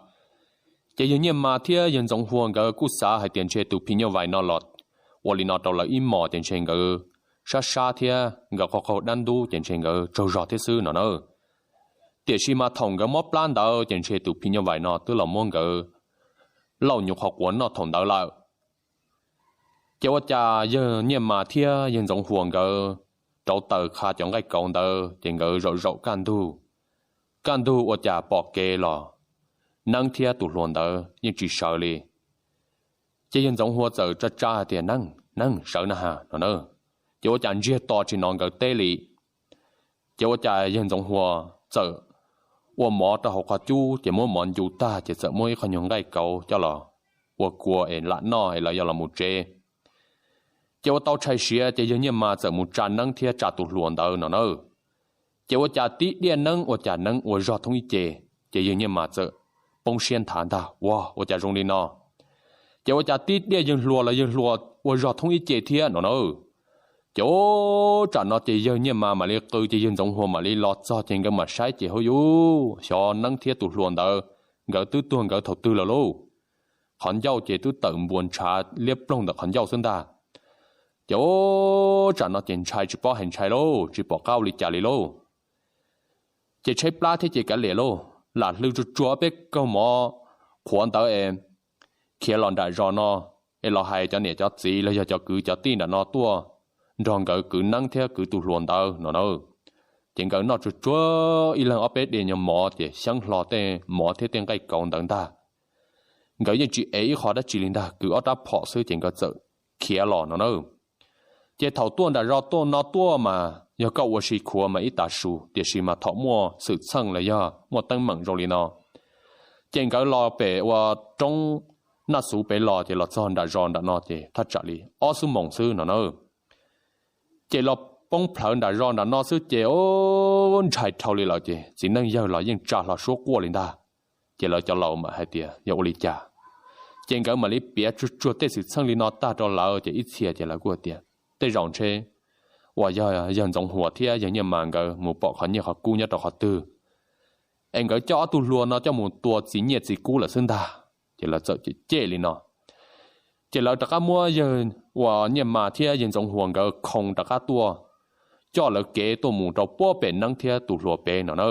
Ces yawg Nyiaj Mas thiab yawg Ntxoov Hua nkawd kuj xav hais tias ntshe tus phim nyuj vais no los ua li no rau lawv ib hmos ces ntshe nkawd sab sab thiab nkawd qaug qaug dab ntub ces ntshe nkawd tsaug zog thiab xwb no na. Tiam sis mas thaum nkawd mob plab ntawd ces ntshe tus phim nyuj vais no twb los muab nkawd lauj nyuv qhov quav noj thaum ntawd lawm. Ces ua cas yawg Nyiaj Mas thiab yawg Ntxoov Hua nkawd rauv taws qha cov nqaij kauv ntawd ces nkawd zaum zaum kaj ntug. Kaj ntug ua cas pom kev los Neeb thiab tus hluas ntawd yeej tsis sawv li. Ces yawg Ntxoov Hua txawm tsa tsa hais tias, Neeb, Neeb, sawv na has no na. Ces ua cas ntsiag to tsis hnov nkawd teb li. Ces ua cas yawg Ntxoov Hua txawm ua mov rau hauv qhov cub ces muab mov ncu tag ces txawm muab ib qho nyuag nqaij kauv coj los ua kua es lam noj es lawv yuav los mus tsev. Ces ua tau tshais siav ces yawg Nyiaj Mas txawm mus tsa Neeb thiab tsa tus hluas ntawd no na. Ces ua cas tib diaj Neeb ua cas Neeb ua zog thoob ib ce, ces yawg Nyiaj Mas txawm poob siab nthav ntag, Ua, ua cas zoo li no? Ces ua cas tib diaj yawg hluas los yawg hluas ua zog thoob ib ce thiab no na. Ces ub, tsam no ces yawg Nyiaj Mas mam li qw ces yawg Ntxoov Hua mam li los txog ces nkawd mam saib ces hauj yus, xyov Neeb thiab tus hluas ntawd nkawd twb tuag nkawd thaum twg lawm lauj. Qhov ncauj ces twb tawm npuas ntshav liab ploog ntawm qhov ncauj xwb ntag. Ces ub, tsam no ces ntshai tsis paub hais ntshai lauj, tsis pom qab ua li cas li lauj. Ces tshaib plab thiab ces kav liam lauj, lam hlw tsuag tsuag peb kaug mov qhuav ntawd es khiav los nram zos no, es los hais cov niam cov txiv los yog cov kwv cov tij nram no tuaj nrog nkawd kwv Neeb thiab kwv tus hluas ntawd no na. Ces nkawd noj tsuag tsuag ib leeg ob peb diav nyuag mov ces xyeeb hlo tej mov thiab tej nqaij kauv ntawd ntag. Nkawd yeej tsis ev ib qho dab tsi li ntag, kwv ob rab phom xwb ces nkawd txawm khiav los no na. Ces thaum tuaj nram zos tuaj no tuaj mas yog koj ua si khuav mas ib tav su, tiam sis mas thaum muaj xwm txheej los yog muaj teeb meem zoo li no, ces nkawd los pem ua roob Naj Xuv pem los ces los txog nram zos nram no ces thaj tsam li ob xuab moos xwb no na. Ces los poob plhawv nram zos nram no xwb ces ub, ntshai dhau li lawm ces txiv neej yawg los yeej tsa hlo suab quaj li ntag. Ces lawv cov laus mam hais tias yog ua li cas, ces nkawd mam li piav tsuag tsuag tej xwm txheej li no tag rau lawv ces ib txhia ces lawv kuj hais tias tej zaum ntshe uas yog yawg Ntxoov Huas thiab yawg Nyiaj Mas nkawd mus pom qhov nyiaj qhov kub nyob rau qhov twg es nkawd coj ob tug hluas no coj mus tua txiv nyiaj txiv kub lawm xwb ntag. Ces lawv txawm cem cem li no. Ces lawv rov qab muab yawg uas Nyiaj Mas thiab yawg Ntxoov Huas nkawd khoo rov qab tuaj, coj lawv kev tuaj mus rau puag pem Neeb thiab tus hluas pem no na.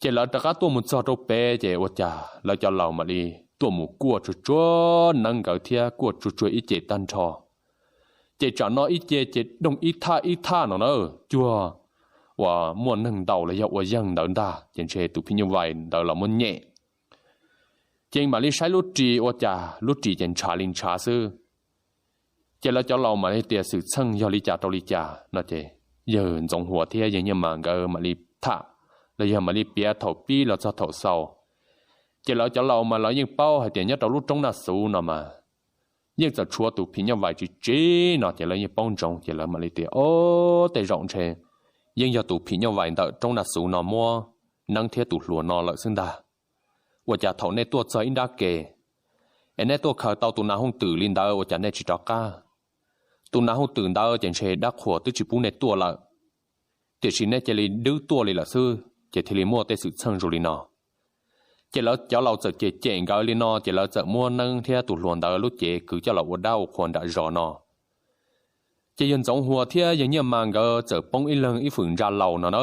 Ces lawv rov qab tuaj mus txog rau pem ces ua cas lawv cov laus mam li tuaj mus kuaj tsuag tsuag Neeb nkawd thiab kuaj tsuag tsuag ib ce tag nrho. Ces tsam no ib ce ces doog ib thaj ib thaj no na, cuag uas muaj neeg ntaus los yog ua yeeg ntawd ntag ces ntshe tus phim nyuj vais ntawd los muab nyem. Ces mam li saib lub ris ua cas lub ris ces ntshav li ntshav xwb. Ces lawv cov laus mam li tias xwm txheej yog li cas rau li cas no ces yawg Ntxoov Huas thiab yawg Nyiaj Mas nkawd mam li tham los yog mam li piav thaum pib los txog thaum xaus. Ces lawv cov laus mas lawv yeej paub hais tias nyob rau lub roob Naj Xuv no mas yeej txawm tshuav tus phim nyuj vais tsis tsiv no ces lawv yeej paub ntsoov ces lawv mam li tias o, tej zaum ntshe yeej yog tus phim nyuj vais ntawm roob Naj Xuv no muab Neeb thiab tus hluas no lawm xwb ntag. Ua cas thaum nej tuaj txog ib nrab ke es nej tuaj khaws tau tus nas hooj twm li ntawd ua cas nej tsis rov qab? Tus nas hooj twm ntawd ces ntshe dab qhuas twb tsis pub nej tuaj lawm, tiam sis nej cia li dwb tuaj li lawm xwb ces thiaj li muaj tej xwm txheej zoo li no. Ces lawv cov laus txawm cem cem nkawd li no ces lawv txawm muab Neeb thiab tus hluas ntawd lub cev kwv coj los ua dab ua qhua nram zos no. Ces yawg Ntxoov Huas thiab yawg Nyiaj Mas nkawd txawm poob ib leeg ib fwm ntsa laus no na,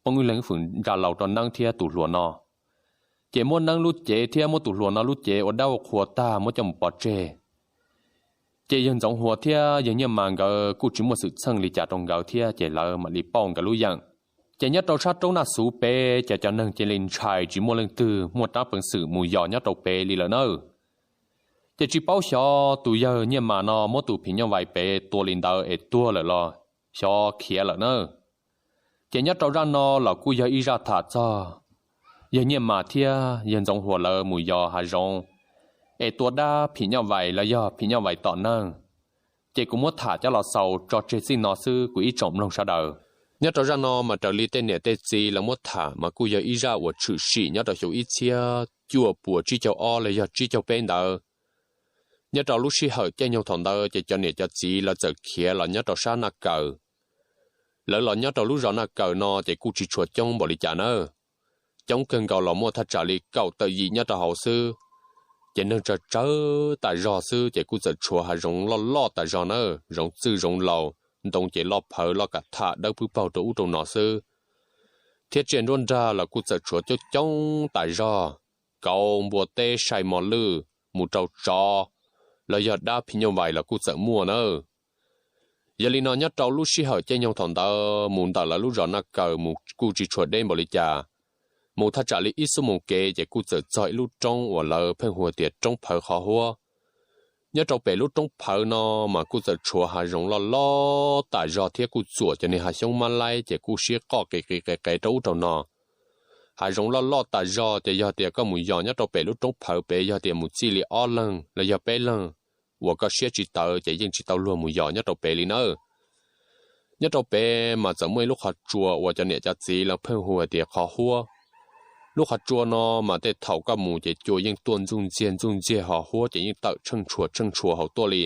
poob ib leeg ib fwm ntsa laus rau Neeb thiab tus hluas no. Ces muab Neeb lub cev thiab muab tus hluas no lub cev ua dab ua qhua tag muab coj mus pov tseg. Ces yawg Ntxoov Huas thiab yawg Nyiaj Mas nkawd kuj tsis muaj xwm txheej li cas rau nkawd thiab ces lawv mam li pauj nkawd lub yeem. Ces nyob rau sab roob Naj Xuv pem ces cov neeg cia li ntshai tsis muaj leej twg muaj rab peev xwm mus yos nyob rau pem li lawm nawb. Ces tsis paub xyov tus yawg Nyiaj Mas no muab tus phim nyuj vais pem tua li ntawd es tuag lawm los xyov khiav lawm nawb. Ces nyob rau zaj no los kuj yog ib zaj tham txog yawg Nyiaj Mas thiab yawg Ntxoov Huas lawv mus yos hav zoov es tua dab phim nyuj vais los yog phim nyuj vais tom neeg. Ces kuv muab tham coj los xaus tso tseg txij no xwb kuv ib tsoom mloog sawv daws. Nyob rau zaj no mas raws li tej niam tej txiv lawv muab tham mas kuj yog ib zaj uas tshwm sim nyob rau xyoo ib txhiab cuaj puas tsib caug ob los yog tsib caug peb ntawd. Nyob rau lub sij hawm caij nyoog thaum ntawd ces cov niam cov txiv lawv txawm khiav los nyob rau sab Naj Kaws. Lawv los nyob rau lub zos Naj Kaws no ces kuj tsis tshua coob npaum li cas nawb. Coob kawg nkaus los muaj thaj tsam li kaum tawm yim nyob rau hauv xwb. Ces neeg tsawg tsawg tas zog xwb ces kuj txawm tshuav hav zoov loj loj tas zog nawb, zoov txwj zoov laus, ntoo ces loj phawv loj kam tham dawb pwb paug rau ub rau no xwb. Thiab tsiaj nruab nrag los kuj txawm tshuav coob coob tas zog, kauv, npua teb, sai mos lwj, mus rau tsov, los yog dab phim nyuj vais los kuj txawm muaj nawb. Yog li no nyob rau lub sij hawm caij nyoog thaum ntawd mus ntawm lawv lub zos Naj Kaws mus kuj tsis tshua deb npaum li cas. Mus thaj tsam li ib xuab moos kev ces kuj txawm txog ib lub roob uas lawv pheej hu tias roob Phawv Qhov Huab. Nyob rau pem lub roob Phawv no mas kuj txawm tshuav hav zoov loj loj tas zog thiab kuj txuam cov niag hav xyoob mab laib ces kuj siab qoj qis qis qev qev rau ub rau no. Hav zoov loj loj tas zog ces yog tias koj mus yos nyob rau pem lub roob Phawv pem yog tias mus txij li ob leeg los yog peb leeg uas koj siab tsis tawv ces yeej tsis tau luag mus yos nyob rau pem li nawb. Nyob rau pem mas txawm muaj ib lub qhov tsua uas cov niam cov txiv lawv pheej hu hais tias Qhov Huab. Lub qhov tsua no mas tej thaum koj mus ces cua yeej tuaj ntxuj ntxiag ntxuj ntxiag ho huab ces yeej tawm tsheej tshuas tsheej tshuas hauv tuaj li.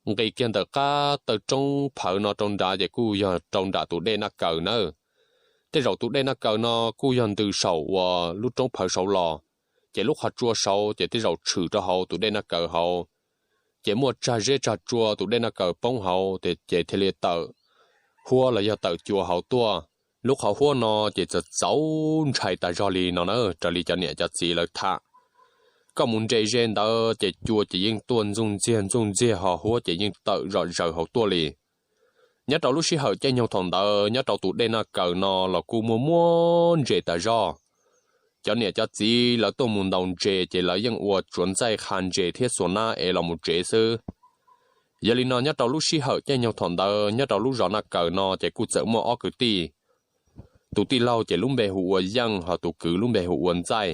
Nqis kiag ntawm qab taw roob Phawv no rau nrad ces kuj yog rau nram tus dej Naj Kaws nawb. Tej zaum tus dej Naj Kaws no kuj yog ntws saum uas lub roob Phawv saud los, ces lub qhov tsua saud ces tej zaum tshwm rau hauv tus dej Naj Kaws hauv. Ces muaj tsag zeb tsag tsua tus dej Naj Kaws poob hauv ces thiaj li tawm huab los yog tawm cua hauv tuaj. Lub Qhov Huab no ces txawv txauv ntshai tas zog li no na, raws li cov niam cov txiv lawv tham. Koj mus nres ze ntawd ces cua ces yeej tuaj ntxuj ntxiag ntxuj ntxiag ho huab ces yeej tawm zom zaws hauv tuaj li. Nyob rau lub sij hawm caij nyoog thaum ntawd nyob rau tus dej Naj Kaws no los kuj muaj muaj ntses tas zog. Cov niam cov txiv lawv tuaj mus ntaus ntses ces lawv yeej ua tsuav ntxaij qha ntses thiab xuas nab es los mus tsev xwb. Yog li no nyob rau lub sij hawm caij nyoog thaum ntawd nyob rau lub zos Naj Kaws no ces kuj txawm muaj ob kwv tij. Tus tij laug ces lub npe hu ua Yeej, ho tus kwv lub npe hu ua Ntxaij.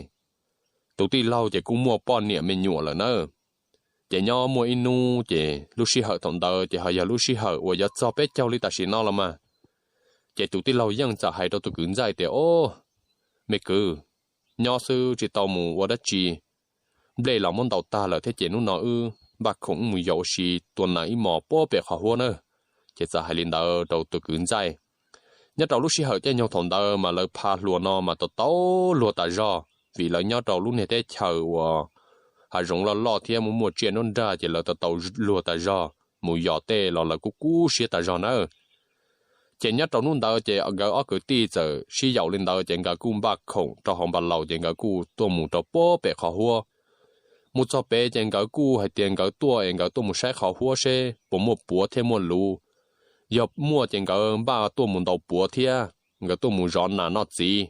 Tus tij laug ces kuj muaj poj niam me nyuam lawm nawb. Ces nyob muaj ib hnub ces lub sij hawm thaum ntawd ces ho yog lub sij hawm uas yuav txog peb caug li tam sim no los mas. Ces tus tij laug Yeej txawm hais rau tus kwv Ntxaij tias, Ob, me kwv, nyob xwb tsis tau mus ua dab tsi. Nplej los muab ntaus tag lawm thiab ces hnub no wb npaj khoom wb mus yos ua si tua nas ib hmos puag pem qhov huab nawb. Ces txawm hais li ntawd rau tus kwv Ntxaij. Nyob rau lub sij hawm caij nyoog thaum ntawd mas lawv pha hluas no mas tau tau luag tas zog vim lawv nyob rau lub niag teb chaws uas hav zoov loj loj thiab muaj muaj tsiaj nruab nrag ces lawv tau tau luag tas zog, mus yos tej los lawv kuj kub siab tas zog nawb. Ces nyob rau hnub ntawd ces nkawd ob kwv tij txawm sib yaum li ntawd ces nkawd kuj npaj khoom rau hauv npas laus ces nkawd kuj tuaj mus rau puag pem qhov huab. Mus txog pem ces nkawd kuj hais tias nkawd tuaj es nkawd tuaj mus saib qhov huab seb puas muaj puav thiab muaj luv. Yog muaj ces nkawd npaj tuaj mus ntaus puav thiab nkawd tuaj mus zov nas noj txiv.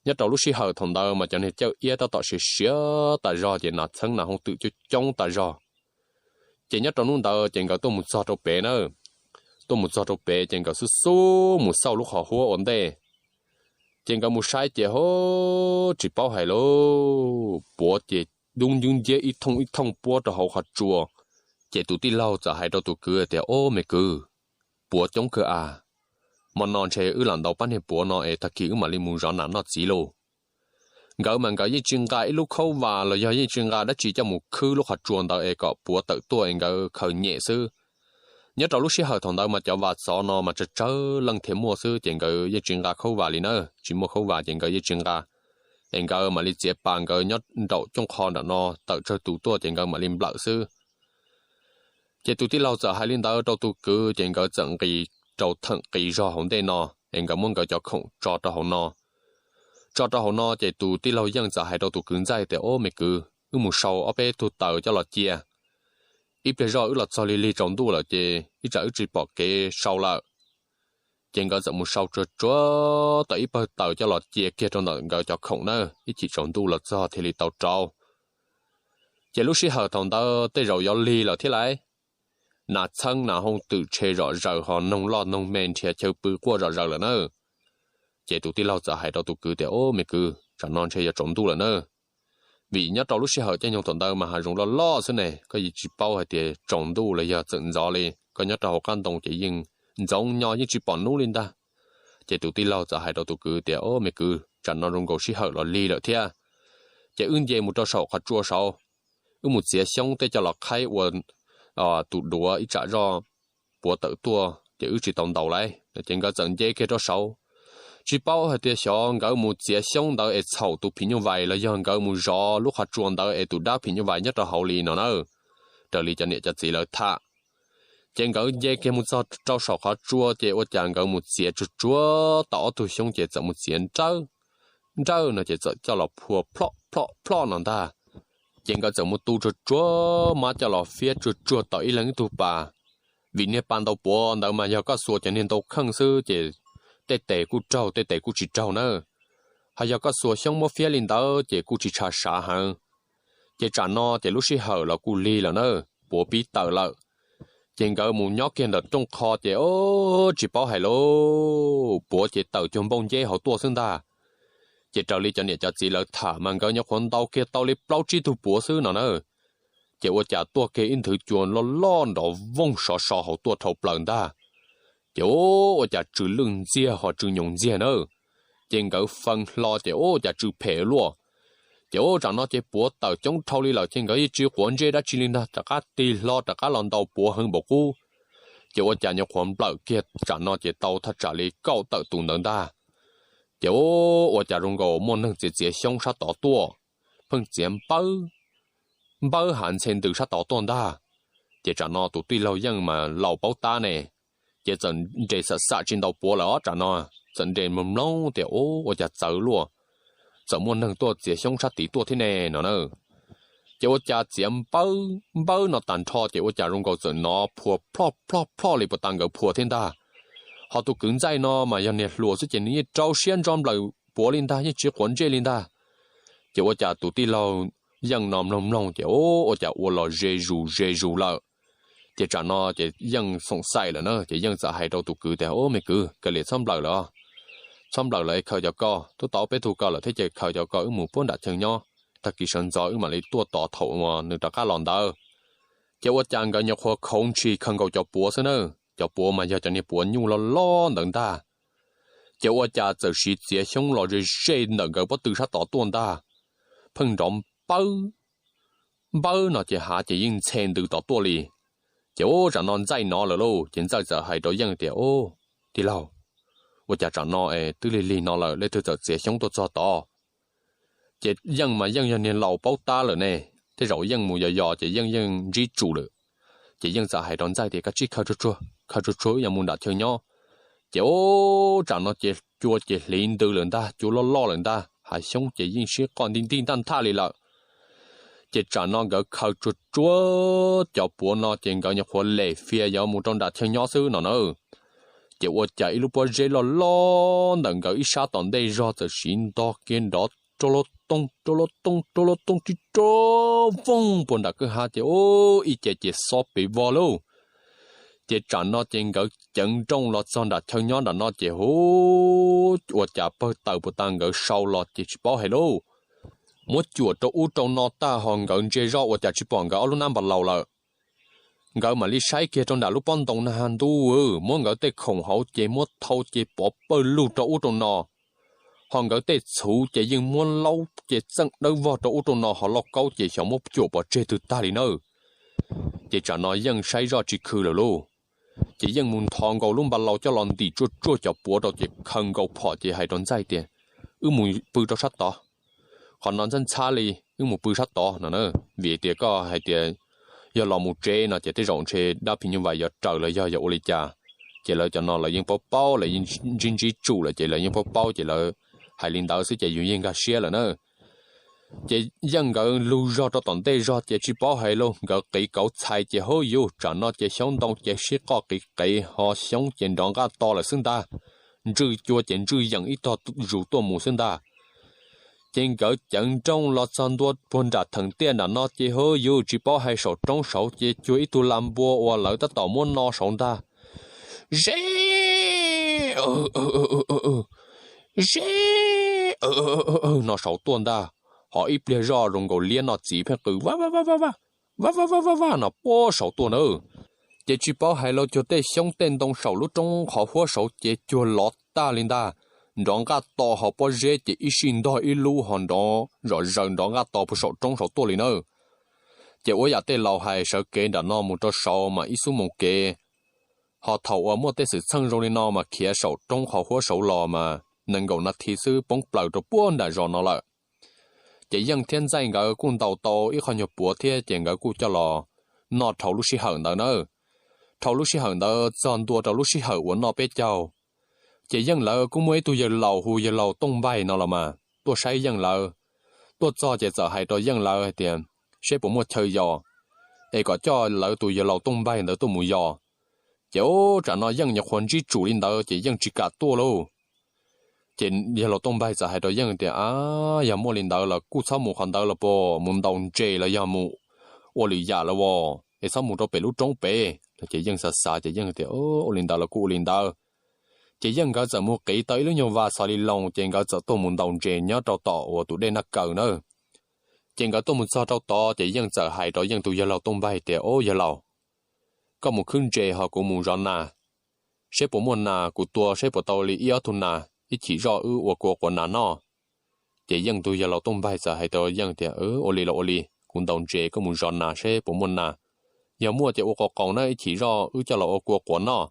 Nyob rau lub sij hawm thaum ntawd mas cov niag cawj iab tab tom siav siav tas zog ces nas txheeb nas hooj twm coob coob tas zog. Ces nyob rau hnub ntawd ces nkawd tuaj mus txog rau pem nawb. Tuaj mus txog rau pem ces nkawd xub xub mus xauj lub qhov huab ua ntej. Ces nkawd mus saib ces ho tsis paub hais lauj, puav ces dub ncwb nciab ib thooj ib thooj puab rau hauv qhov tsua. Ces tus tij laug txawm hais rau tus kwv tias, Ob, me kwv, puav coob kawg a. Hmo no ntshe wb lam ntaus pab niag puav no es tag kis wb mam li mus zov nas noj txiv lauj. Nkawd mas nkawd yeej tsis nqa ib lub khaub vas los yog yeej tsis nqa dab tsi coj mus khwb lub qhov tsua ntawd es kom puav tawm tuaj es nkawd khaws nyem xwb. Nyob rau lub sij hawm thaum ntawd mas cov vas xov no mas tsawg tsawg leej thiaj muaj xwb ces nkawd yeej tsis nqa khaub vas li nawb, tsis muaj khaub vas ces nkawd yeej tsis nqa. Es nkawd mam li txiav pas nkawd nyob nraum cooj qho nram no tawm tsawg tus tuaj ces nkawd mam li nplawm xwb. Ces tus tij laug txawm hais li ntawd rau tus kwv ces nkawd txawm nqis rau theem qis zog hauv ntej no, es nkawd muab nkawd cov khoom tso rau hauv no. Tso rau hauv no ces tus tij laug Yeej txawm hais rau tus kwv Ntxaij tias, Ob, me kwv, wb mus sau ob peb tug taws coj los cia. Ib pliag zog wb los txog lig lig tsaus ntuj lawm ces ib tsam wb tsis pom kev sau lawm. Ces nkawd txawm mus sau tsuag tsuag tau ib pawg taws coj los cia kiag rau ntawm nkawd cov khoom na, ib chim tsaus ntuj los txog thiaj li tau rauv. Ces lub sij hawm thaum ntawd tej zaum yuav lig lawm thiab lauj, nas txheeb nas hooj twm tshe zom zaws ho noog loj noog me nrhiav chaw pw quaj zom zaws lawm na. Ces tus tij laug txawm hais rau tus kwv tias, Ob, me kwv, tsam no ntshe yuav tsaus ntuj lawm na. Vim nyob rau lub sij hawm caij nyoog thaum ntawd mas hav zoov loj loj xwb ne, koj yeej tsis paub hais tias tsaus ntuj los yog txawm ntxov li, koj nyob rau hauv qab ntoo ces yeej ntxoov nyo yeej tsis pom hnub li ntag. Ces tus tij laug txawm hais rau tus kwv tias, Ob, me kwv, tsam no zoo nkaus sij hawm los lig lawm thiab. Ces wb nce mus rau saum qhov tsua saud, wb mus txiav xyoob tej coj los qhaib ua tus duav ib tsam zoj puav tawm tuaj ces wb tsis tau ntaus lauj. Ces nkawd txawm nce kiag rau saud. Tsis paub hais tias xyov nkawd mus txiav xyoob ntawd es txhaum tus phim nyuj vais los yog nkawd mus zov lub qhov tsua ntawd es tus dab phim nyuj vais nyob rau hauv li no na. Raws li cov niam cov txiv lawv tham, ces nkawd nce kiag mus txog rau saum qhov tsua ces ua cas nkawd mus txiav tsuag tsuag tau ob tug xyoob ces txawm mus txiav nrawj nrawj no ces txawm coj los phua plhoj plhoj plhoj no ntag. Ces nkawd txawm mus tu tsuag tsuag mab coj los fiab tsuag tsuag tau ib leeg ib tug pas. Vim niag pas ntaus puav ntawd mas yog koj xuas cov niag ntau kheej xwb ces tej tes kuj raug tej tes kuj tsis raug nawb. Ho yog koj xuas xyoob muab fiab li ntawd ces kuj tsis tshua sav heev. Ces tsam no ces lub sij hawm los kuj lig lawm na, puav pib tawm lawm. Ces nkawd mus nyob kiag ntawm rooj qho ces o, tsis paub hais lauj, puav ces tawm cuag npauj nceb hauv tuaj xwb ntag. Ces raws li cov niam cov txiv lawv tham mas nkawd nyuam qhuav ntaus kiag tau li plaub tsib tug puav xwb no na. Ces ua cas tuaj kiag ib nthwv cua loj loj nrov vooj sov so hauv tuaj dhau plaws ntag. Ces ua cas tsw lwj ntxiag ho tsw nyoos ntxiag na. Ces nkawd fee hlo ces ua cas tsw phem luaj. Ces ua tsam no ces puav tawm coob dhau li lawm ces nkawd yeej tsis quav ntsej dab tsi li ntag, rov qab tig hlo rov qab los ntaus puav heev npaum qub. Ces ua cas nyuam qhuav nplawm kiag tsam no ces tau thaj tsam li kaum tawm tus ntawd ntag. Ces ua cas zoo nkaus muaj neeg txiav txiav xyoob sab tod tuaj, pheej txiav npawb npawb hav ntxhe ntws sab tod tuaj ntag. Ces tsam no tus tij laug Yeej mas laus paub tab ne, ces txawm nres xam xam tsis ntaus puav lawm os, tsam no txawm nres mloog mloog tias ua cas txawv luaj, txawm muaj neeg tuaj txiav xyoob sab tid tuaj thiab ne no na. Ces ua cas txiav npawb npawb no tag nrho ces ua cas zoo nkaus txawm hnov phua plhoj plhoj plhoj li puas tas nkawd phua thiab ntag. Ho tus kwv ntxaij no mas yog niag hluas xwb ces nws yeej rau siab ntso nplawm puav li ntag, yeej tsis quav ntsej li ntag. Ces ua cas tus tij laug Yeej no mloog mloog ces ua cas ua los ze zus ze zus lawm. Ces tsam no ces Yeej xoom xaim lawm na, ces Yeej txawm hais rau tus kwv tias, Ub, me kwv, kawg liam txhob nplawm lawm os. Txhob nplawm lawm, khaws cov ko, twb tau ob peb tug ko lawm thiab ces khaws cov ko wb mus puag nram chaw nyob, tag kis sawv ntxov wb mam li tuaj tos thaum uas nws rov qab los ntawd. Ces ua cas nkawd nyuam qhuav khoov ntshis khaws nkaus cov puav xwb na, cov puav mas yog cov niag puav nyuj loj loj ntawd ntag. Ces ua cas txawm siv txiav xyoob los ze ze ntawm nkawd pob tw sab tod tuaj ntag. Pheej nrov npawb npawb no ces hav ces yeej ntxhe ntws tod tuaj li. Ces ua tsam no Ntxaij hnov lawm lauj, ces Ntxaij txawm hais rau Yeej tias, Ub, tij laug, ua cas tsam no es twb lig lig no lawm leej twg txawm txiav xyoob tuaj txog tod? Ces Yeej mas Yeej yog niag laus paub tab lawm ne, tej zaum Yeej mus yos yos ces Yeej yeej ntsib tsum lawm. Ces Yeej txawm hais rau Ntxaij tias, Koj tsij khaws tsuag tsuag, khaws tsuag tsuag wb yuav mus nram chaw nyob. Ces ua tsam no ces cua ces hliv ntws lawm ntag, cua loj loj lawm ntag, hav xyoob ces yeej sib qoj nti nti ntaj nthaj li lawm. Ces tsam no nkawd khaws tsuag tsuag cov puav no ces nkawd nyuam qhuav lem fias yuav mus rau nram chaw nyob xwb no na. Ces ua cas ib lub pob zeb loj loj ntawm nkawd ib sab tom ntej zog txawm siv ntog kiag nrov rau lub tooj rau lub tooj rau lub tooj tib rov voog puag nram kwj ha ces ub ib ce ces xob pes vog lauj. Ces tsam no ces nkawd ceev nrooj los txog nram chaw nyob nram no ces hu, ua cas pawg taws puas tas nkawd sau los ces tsis paub hais lauj. Muab cuam rau ub rau no tag ho nkawd ntsia zoj ua cas tsis pom nkawd ob lub nab npas laus lawm. Nkawd mam li saib kiag rau nram lub pob ntoo na ha ntuj, muab nkawd tej khoom hauv ces muab thau ces pov pawg lug rau ub rau no. Ho nkawd tej txhuv ces yeej muab laub ces txeej dawb vog rau ub rau no ho lauj kaub ces xyov muab cuam pov tseg twg tag li nawb. Ces tsam no Yeej saib zoj tsis khw lawm lauj. Ces Yeej mus nthos nkaus lub npas laus coj los ntim tsuag tsuag cov puav rau ces khaws nkaus phom ces hais rau Ntxaij tias, Wb mus pw rau sab tod, qhov no ntxhab ntxhab li, wb mus pw sab tod no na. Vim tias koj hais tias yog los mus tsev no ces tej zaum ntshe dab phim nyuj vais yuav raws los yog yuav ua li cas. Ces lawv cov no lawv yeej paub paub, lawv yeej ntsib ntsib tsum lawm ces lawv yeej paub paub ces lawv hais li ntawd xwb ces yus yeej nkag siab lawm na. Ces Yeej nkawd lug zog rau tom ntej zog ces tsis paub hais lauj, nkawd qiv kauv txhais ces hub yus tsam no ces xyoob ntoo ces sib qoj qiv qev ho xyoob ces nrov nqaj to lawm xwb ntag. Ntswj cua ces ntswj yeem ib tog zus tuaj mus xwb ntag. Ces nkawd ceev nrooj los txog ntua puag nram theem tiaj nram no ces hub yus tsis paub hais saum roob saud ces cuag ib tug la npua uas lawv tab tom muab no saud ntag. Ze, ze no saud tuaj ntag. Ho ib pliag zoj zoo nkaus liab noj txiv pheej qw va va va va va va va va va no puag saud tuaj na. Ces tsis paub hais lauj, cuag tej xyoob tej ntoo saum lub roob qhov huab saud ces cuag lov tag li ntag. Nrov nqaj to ho pob zeb ces ib sij ntog ib lub ho nrov zom zaws nrov nqaj to puag saum roob saud tuaj li na. Ces ua yam tej laus hais sawv kev nram no mus rau saud mas ib xuab moos kev. Ho thaum uas muaj tej xwm txheej zoo li no mas khiav saum roob qhov huab saud los mas nees nkaum nas this xwb poob plaws rau puag nram zos no lawm. Ces Yeej thiab Ntxaij nkawd kuj ntaus tau ib qho nyuag puav thiab ces nkawd kuj coj los noj dhau lub sij hawm ntawd na. Dhau lub sij hawm ntawd txog ntua rau lub sij hawm uas noj peb caug, ces Yeej lawv kuj muaj ib tug yawg laus hu yawg laus Tooj Npaig no los mas tuaj saib Yeej lawv. Tuaj txog ces txawm hais rau Yeej lawv hais tias, Seb puas muaj chaw yos, es kom coj lawv tus yawg laus Tooj Npaig ntawd tuaj mus yos. Ces ub tsam no Yeej nyuam qhuav ntsib tsum li ntawd ces Yeej tsis kam tuaj lauj. Ces yawg laus Tooj Npaig txawm hais rau Yeej tias, A, yog muaj li ntawd los kuj txhob mus qhov ntawd los pos, mus ntaus ntses los yog mus ua lwm yam los as, es txhob mus rau pem lub roob pem. Ces Yeej xav xav ces Yeej tias, Ua li ntawd los kuj ua li ntawd. Ces Yeej nkawd txawm mus qiv tau ib lub nyuag vas xos li loos ces nkawd txawm tuaj mus ntaus ntses nyob rau tom uas tus dej Naj Kaws na. Ces nkawd tuaj mus txog rau tod ces Yeej txawm hais rau Yeej tus yawg laus Tooj Npaig tias, Ub yawg laus, koj mus khwb ntses ho kuv mus zov nas, seb puas muaj nas, kuv tua seb puas tau li ib ob tug nas, ib chim zoj wb ua kua quav nas noj. Ces Yeej tus yawg laus Tooj Npaig txawm hais rau Yeej tias, Ua li los ua li, kuv ntaus ntses koj mus zov nas seb puas muaj nas. Yog muaj ces ua quas qaus na, ib chim zoj wb coj los ua kua quav noj.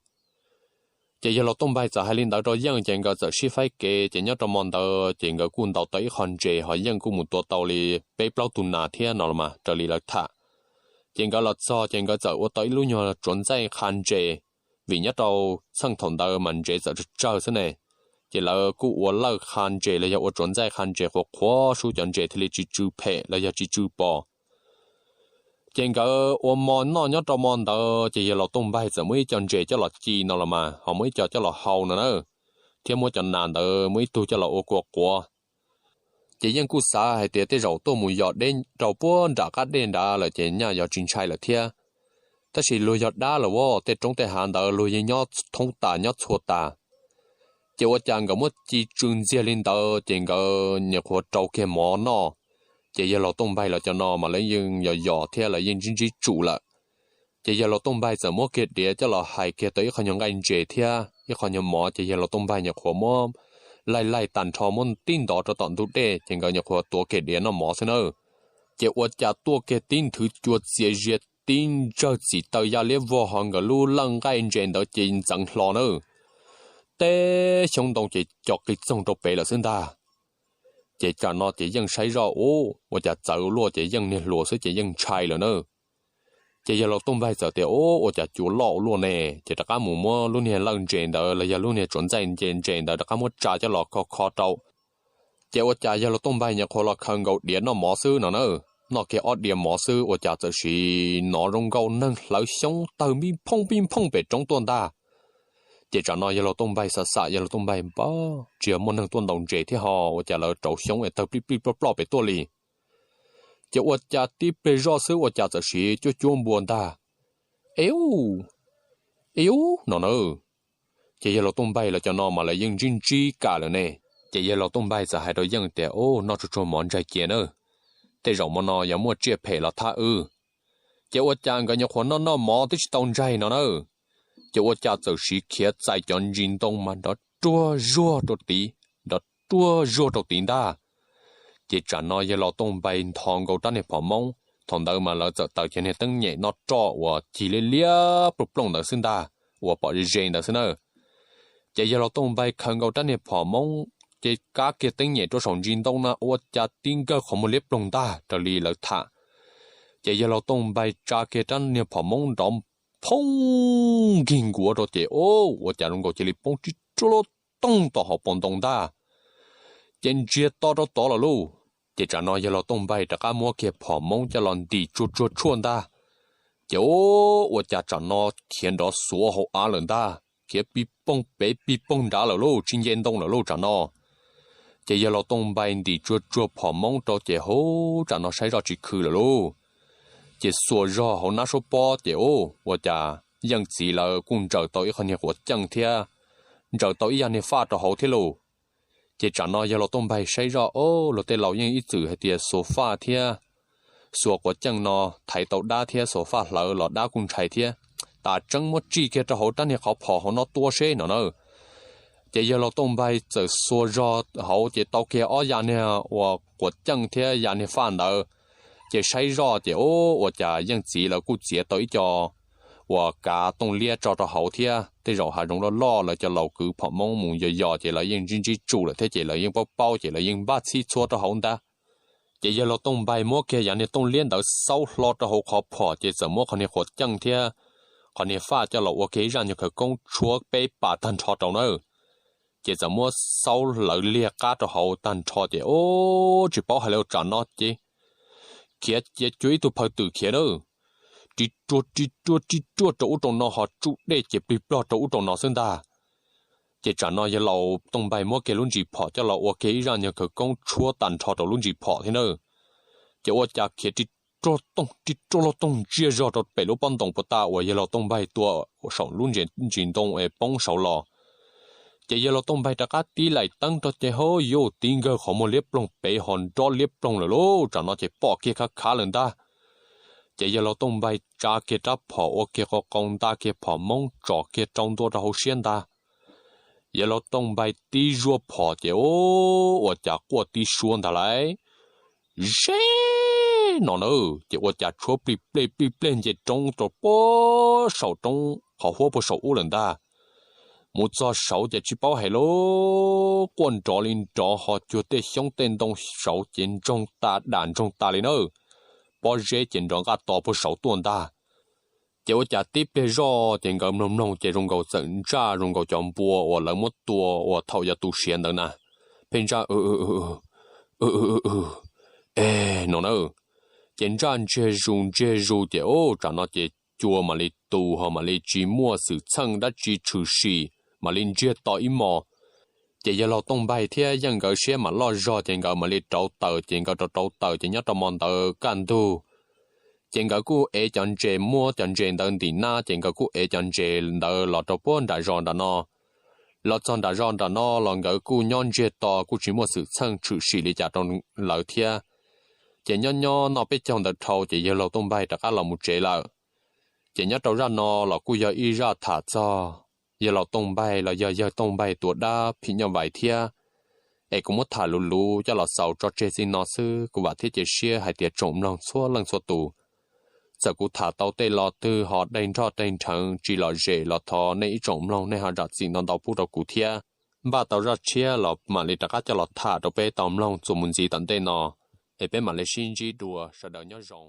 Ces yawg laus Tooj Npaig txawm hais li ntawd rau Yeej ces nkawd txawm sib faib kev ces nyob rau hmo ntawd ces nkawd kuj ntaus tau ib qho ntses ho Yeej kuj mus tua tau li peb plaub tug nas thiab no los mas raws li lawv tham. Ces nkawd los txog ces nkawd txawm ua tau ib lub nyuag tsuav ntxaij qha ntses, vim nyob rau txheej thaum ntawd mas ntses txawm tsawg tsawg xwb ne. Ces lawv kuj ua lawj qha ntses los yog ua tsuav ntxaij qha ntses qhuav qhuav sub cov ntses thiaj li tsis tsw phem los yog tsis tsw pos. Ces nkawd ua mov noj nyob rau hmo ntawd ces yawg laus Tooj Npaig txawm muab ib co ntses coj los ci no los mas ho muab ib co coj los hau no na, thiab muab cov nas ntawd muab ib tug coj los ua kua quav. Ces yeej kuj xav hais tias tej zaum tuaj mus yos deb rau puag nram qab dej nrad lawm ces nyaj yog tsis ntshai lawm thiab. Tab sis luag yog dab lawm as, tej roob tej hav ntawd luag yeej nyob thoob tas nyob txhua tas. Ces ua cas nkawd muab ci tsw ntxiag li ntawd ces nkawd nyuam qhuav rau kiag mov noj. Ces yawg laus Tooj Npaig los cov no mas lawv yeej yos yos thiab lawv yeej ntsib ntsib tsum lawm. Ces yawg laus Tooj Npaig txawm muab kiag diav coj los hais kiag tau ib qho nyuag nqaij ntses thiab ib qho nyuag mov ces yawg laus Tooj Npaig nyuam qhuav muab laij laij tag nrho muab tib ntov rau tom ntug dej ces nkawd nyuam qhuav tuav kiag diav noj mov xwb na. Ces ua cas tuaj kiag tib nthwv cua txias zias tib ntsawg txim taw ya liab vog ho nkawd lub laj nqaij ntses ntawd ces ntxeev hlo na, teb xyoob ntoo ces co qis txoog rau pem lawm xwb ntag. Ces tsam no ces yeej saib zoj ub ua cas txawv luaj ces yeej niag hluas xwb ces yeej ntshai lawm na. Ces yawg laus Tooj Npaig txawm tias ub ua cas cua loj ua luaj ne, ces rov qab mus muab lub niag lawj ntses ntawd los yog lub niag tsuav ntxaij ntses ntawd rov qab muab tsa coj los kho kho rau. Ces ua cas yawg laus Tooj Npaig nyuam qhuav los khaws nkaus diav noj mov xwb no na, noj kiag ob diav mov xwb ua cas txawm sim hnov zoo nkaus neeg hlawv xyoob tawg pij phooj pij phooj pem roob tuaj ntag. Ces tsam no yawg laus Tooj Npaig xav xav yawg laus Tooj Npaig npab tsis yog muaj neeg tuaj ntaus ntses thiab ho ua cas lawv rauv xyoob es tawg plij plij ploj ploj pem tuaj li. Ces ua cas tib pliag zoj xwb ua cas txawm sim cuab cuab npua ntag. Eub, eub no na. Ces yawg laus Tooj Npaig los cov no mas lawv yeej ntsib ntsib kam lawm ne. Ces yawg laus Tooj Npaig txawm hais rau yeej tias ub noj tsuag tsuag mov ntsaig cia na, tej zaum hmo no yog muaj tsiaj phem los thab wb. Ces ua cas nkawd nyuam qhuav noj noj mov twb tsis tau ntsaig no na, ces ua cas txawm sim khiav txais cov ntsis ntoo mas nrov ruag zuag rau tid, nrov ruag zuag rau tid ntag. Ces tsam no yawg laus Tooj Npaig ntho nkaus rab niag phom moob, thaum ntawd mas lawv txawm taws cov niag teeb nyem noj roj uas cig liab liab plooj plooj ntawd xwb ntag, uas pom ze ze ntawd xwb na. Ces yawg laus Tooj Npaig khaws nkaus rab niag phom moob, ces kab kiag teeb nyem rau saum ntsis ntoo na ua cas tib nkawg qhov muag liab ploog ntag raws li lawv tham. Ces yawg laus Tooj Npaig tsa kiag rab niag phom moob nrov phooj nkig nkuav rau ces ub ua cas zoo nkaus cia li poob ri ruaj tooj tom hauv paus ntoo ntag. Ces ntsiag to rau tod lawm lauj. Ces tsam no yawg laus Tooj Npaig rov qab muab kiag phom moob coj los ntim tsuag tsuag tshuaj ntag. Ces ub ua cas tsam no khiav nrov xuav hauv av lawm ntag, khiav pij poog pem pij poog nrad lawm lauj, tsis nce ntoo lawm lauj tsam no. Ces yawg laus Tooj Npaig ntim tsuag tsuag phom moob rau ces ub tsam no saib zoj tsis khw lawm lauj. Ces xuas zog hauv nab suab pob ces ub ua cas yeej txiv lawv kuj ntsaws tau ib qho niag quav ceej thiab, ntsaws tau ib yam niag faj rau hauv thiab lauj. Ces tsam no yawg laus Tooj Npaig saib zoj ub luag tej laus yeej ib txwm hais tias xuas faj thiab xuas quav ceej no thaiv tau dab thiab xuas faj hlawv los dab kuj ntshai thiab, tas tseeb muab tsij kiag rau hauv rab niag qhov phom hauv no tua seb no na. Ces yawg laus Tooj Npaig txawm xuas zog hauv ces tau kiag ob ya niag uas quav ceej thiab ya niag faj ntawd. Ces saib zoj ces ub ua cas yeej txiv lawv kuj txiav tau ib co uas kav tooj liab tso rau hauv thiab, tej zaum hav zoov loj loj lawv cov laus kwv phom moob mus yos yos ces lawv yeej ntsib ntsib tsum lawm thiab ces lawv yeej paub paub ces lawv yeej npaj txhij txhua rau hauv ntag. Ces yawg laus Tooj Npaig muab kiag ya niag tooj liab ntawd xaub hlo rau hauv qhov phom ces txawm muab qhov niag quav ceej thiab qhov niag faj coj los ua kiag ib zaj nyuag khawv koob tshuab peb pas tag nrho rau na. Ces txawm muab xaub hlawv liag qab rau hauv tag nrho ces ub tsis paub hais li tsam no ces khiav cia cuag ib tug phaw twm khiav na, ri ruag ri ruag ri ruag rau ub rau no ho tsuj dej ces plig plog rau ub rau no xwb ntag. Ces tsam no yawg laus Tooj Npaig muab kiag lub ntsis phom coj los ua kiag ib zaj nyuag khawv koob tshuab tag nrho rau lub ntsis phom thiab na. Ces ua cas khiav ri ruag tooj ri ruag luag toog ntsiag zog rau pem lub pob ntoo puag ta uas yawg laus Tooj Npaig tua saum lub ntsis ntoo es poob saud los. Ces yawg laus Tooj Npaig rov qab tib laim teeb rau ces hauv yuj tib nkawg qhov muag liab ploog pem ho nrob liab ploog lawm lauj, tsam no ces pom kiag khav khav lawm ntag. Ces yawg laus Tooj Npaig tsa kiag rab phom ua kiag qau qau nta kiag phom moob tsom kiag rau ntua rau hauv siab ntag. Yawg laus Tooj Npaig tib zuaj phom ces ub ua cas quaj tib suab ntag lauj. Ze no na, ces ua cas tshuab plig pleg plig pleg nce roob rau puag saum roob qhov huab puag saum ub lawm ntag. Mus txog saud ces tsis paub hais lauj, quaj nrov li nrov ho cuag tej xyoob tej ntoo saud ces ntsoog tas dam ntsoog tas li na. Pob zeb ces nrov nqaj to puag saud tuaj ntag. Ces ua cas tib pliag zoj ces nkawd mloog mloog ces zoo nkaus txawm ntsaj zoo nkaus cov npua uas lawv muab tua uas thaum yog tu siav ntawd na, pheej ntsaj e no na. Ces ntsaj ntsiag zus ntsiag zus ces ub, tsam no ces cua mam li tu ho mam li tsis muaj xwm txheej dab tsi tshwm sim, mam li ntsiag to ib hmos. Ces yawg laus Tooj Npaig thiab yawg nkawd siab mam loj zog ces nkawd mam li rauv taws, ces nkawd rauv rauv taws ces nyob rau hmo ntawd kaj ntug ces nkawd kuj ev cov ntses, muab cov ntses ntawd ntim nab ces nkawd kuj ev cov ntses ntawd los rau puag nram zos nram no. Los txog nram zos nram no los nkawd kuj nyob ntsiag to kuj tsis muaj xwm txheej tshwm sim li cas rau lawv thiab. Ces nyob nyob noj peb caug ntawd dhau ces yawg laus Tooj Npaig rov qab los mus tsev lawm. Ces nyob rau zaj no los kuj yog ib zaj tham txog yawg laus Tooj Npaig los yog yawg Tooj Npaig tua dab phim nyuj vais thiab. Es kuv muab tham luv luv coj los xaus tso tseg txij no xwb, kuv vam thiab cia siab hais tias tsoom mloog txhua leej txhua tus, txawm kuv tham tau tej lo twg ho daig nroj daig nrheev tsis lom zem los thov nej ib tsoom mloog nej ho zam txim ntau ntau pub rau kuv thiab. Npaj tau zaj tshiab los mam li rov qab coj los tham rau peb tau mloog txuas mus ntxiv tom ntej no. Es peb mam li sib ntsib dua, sawv daws nyob zoo.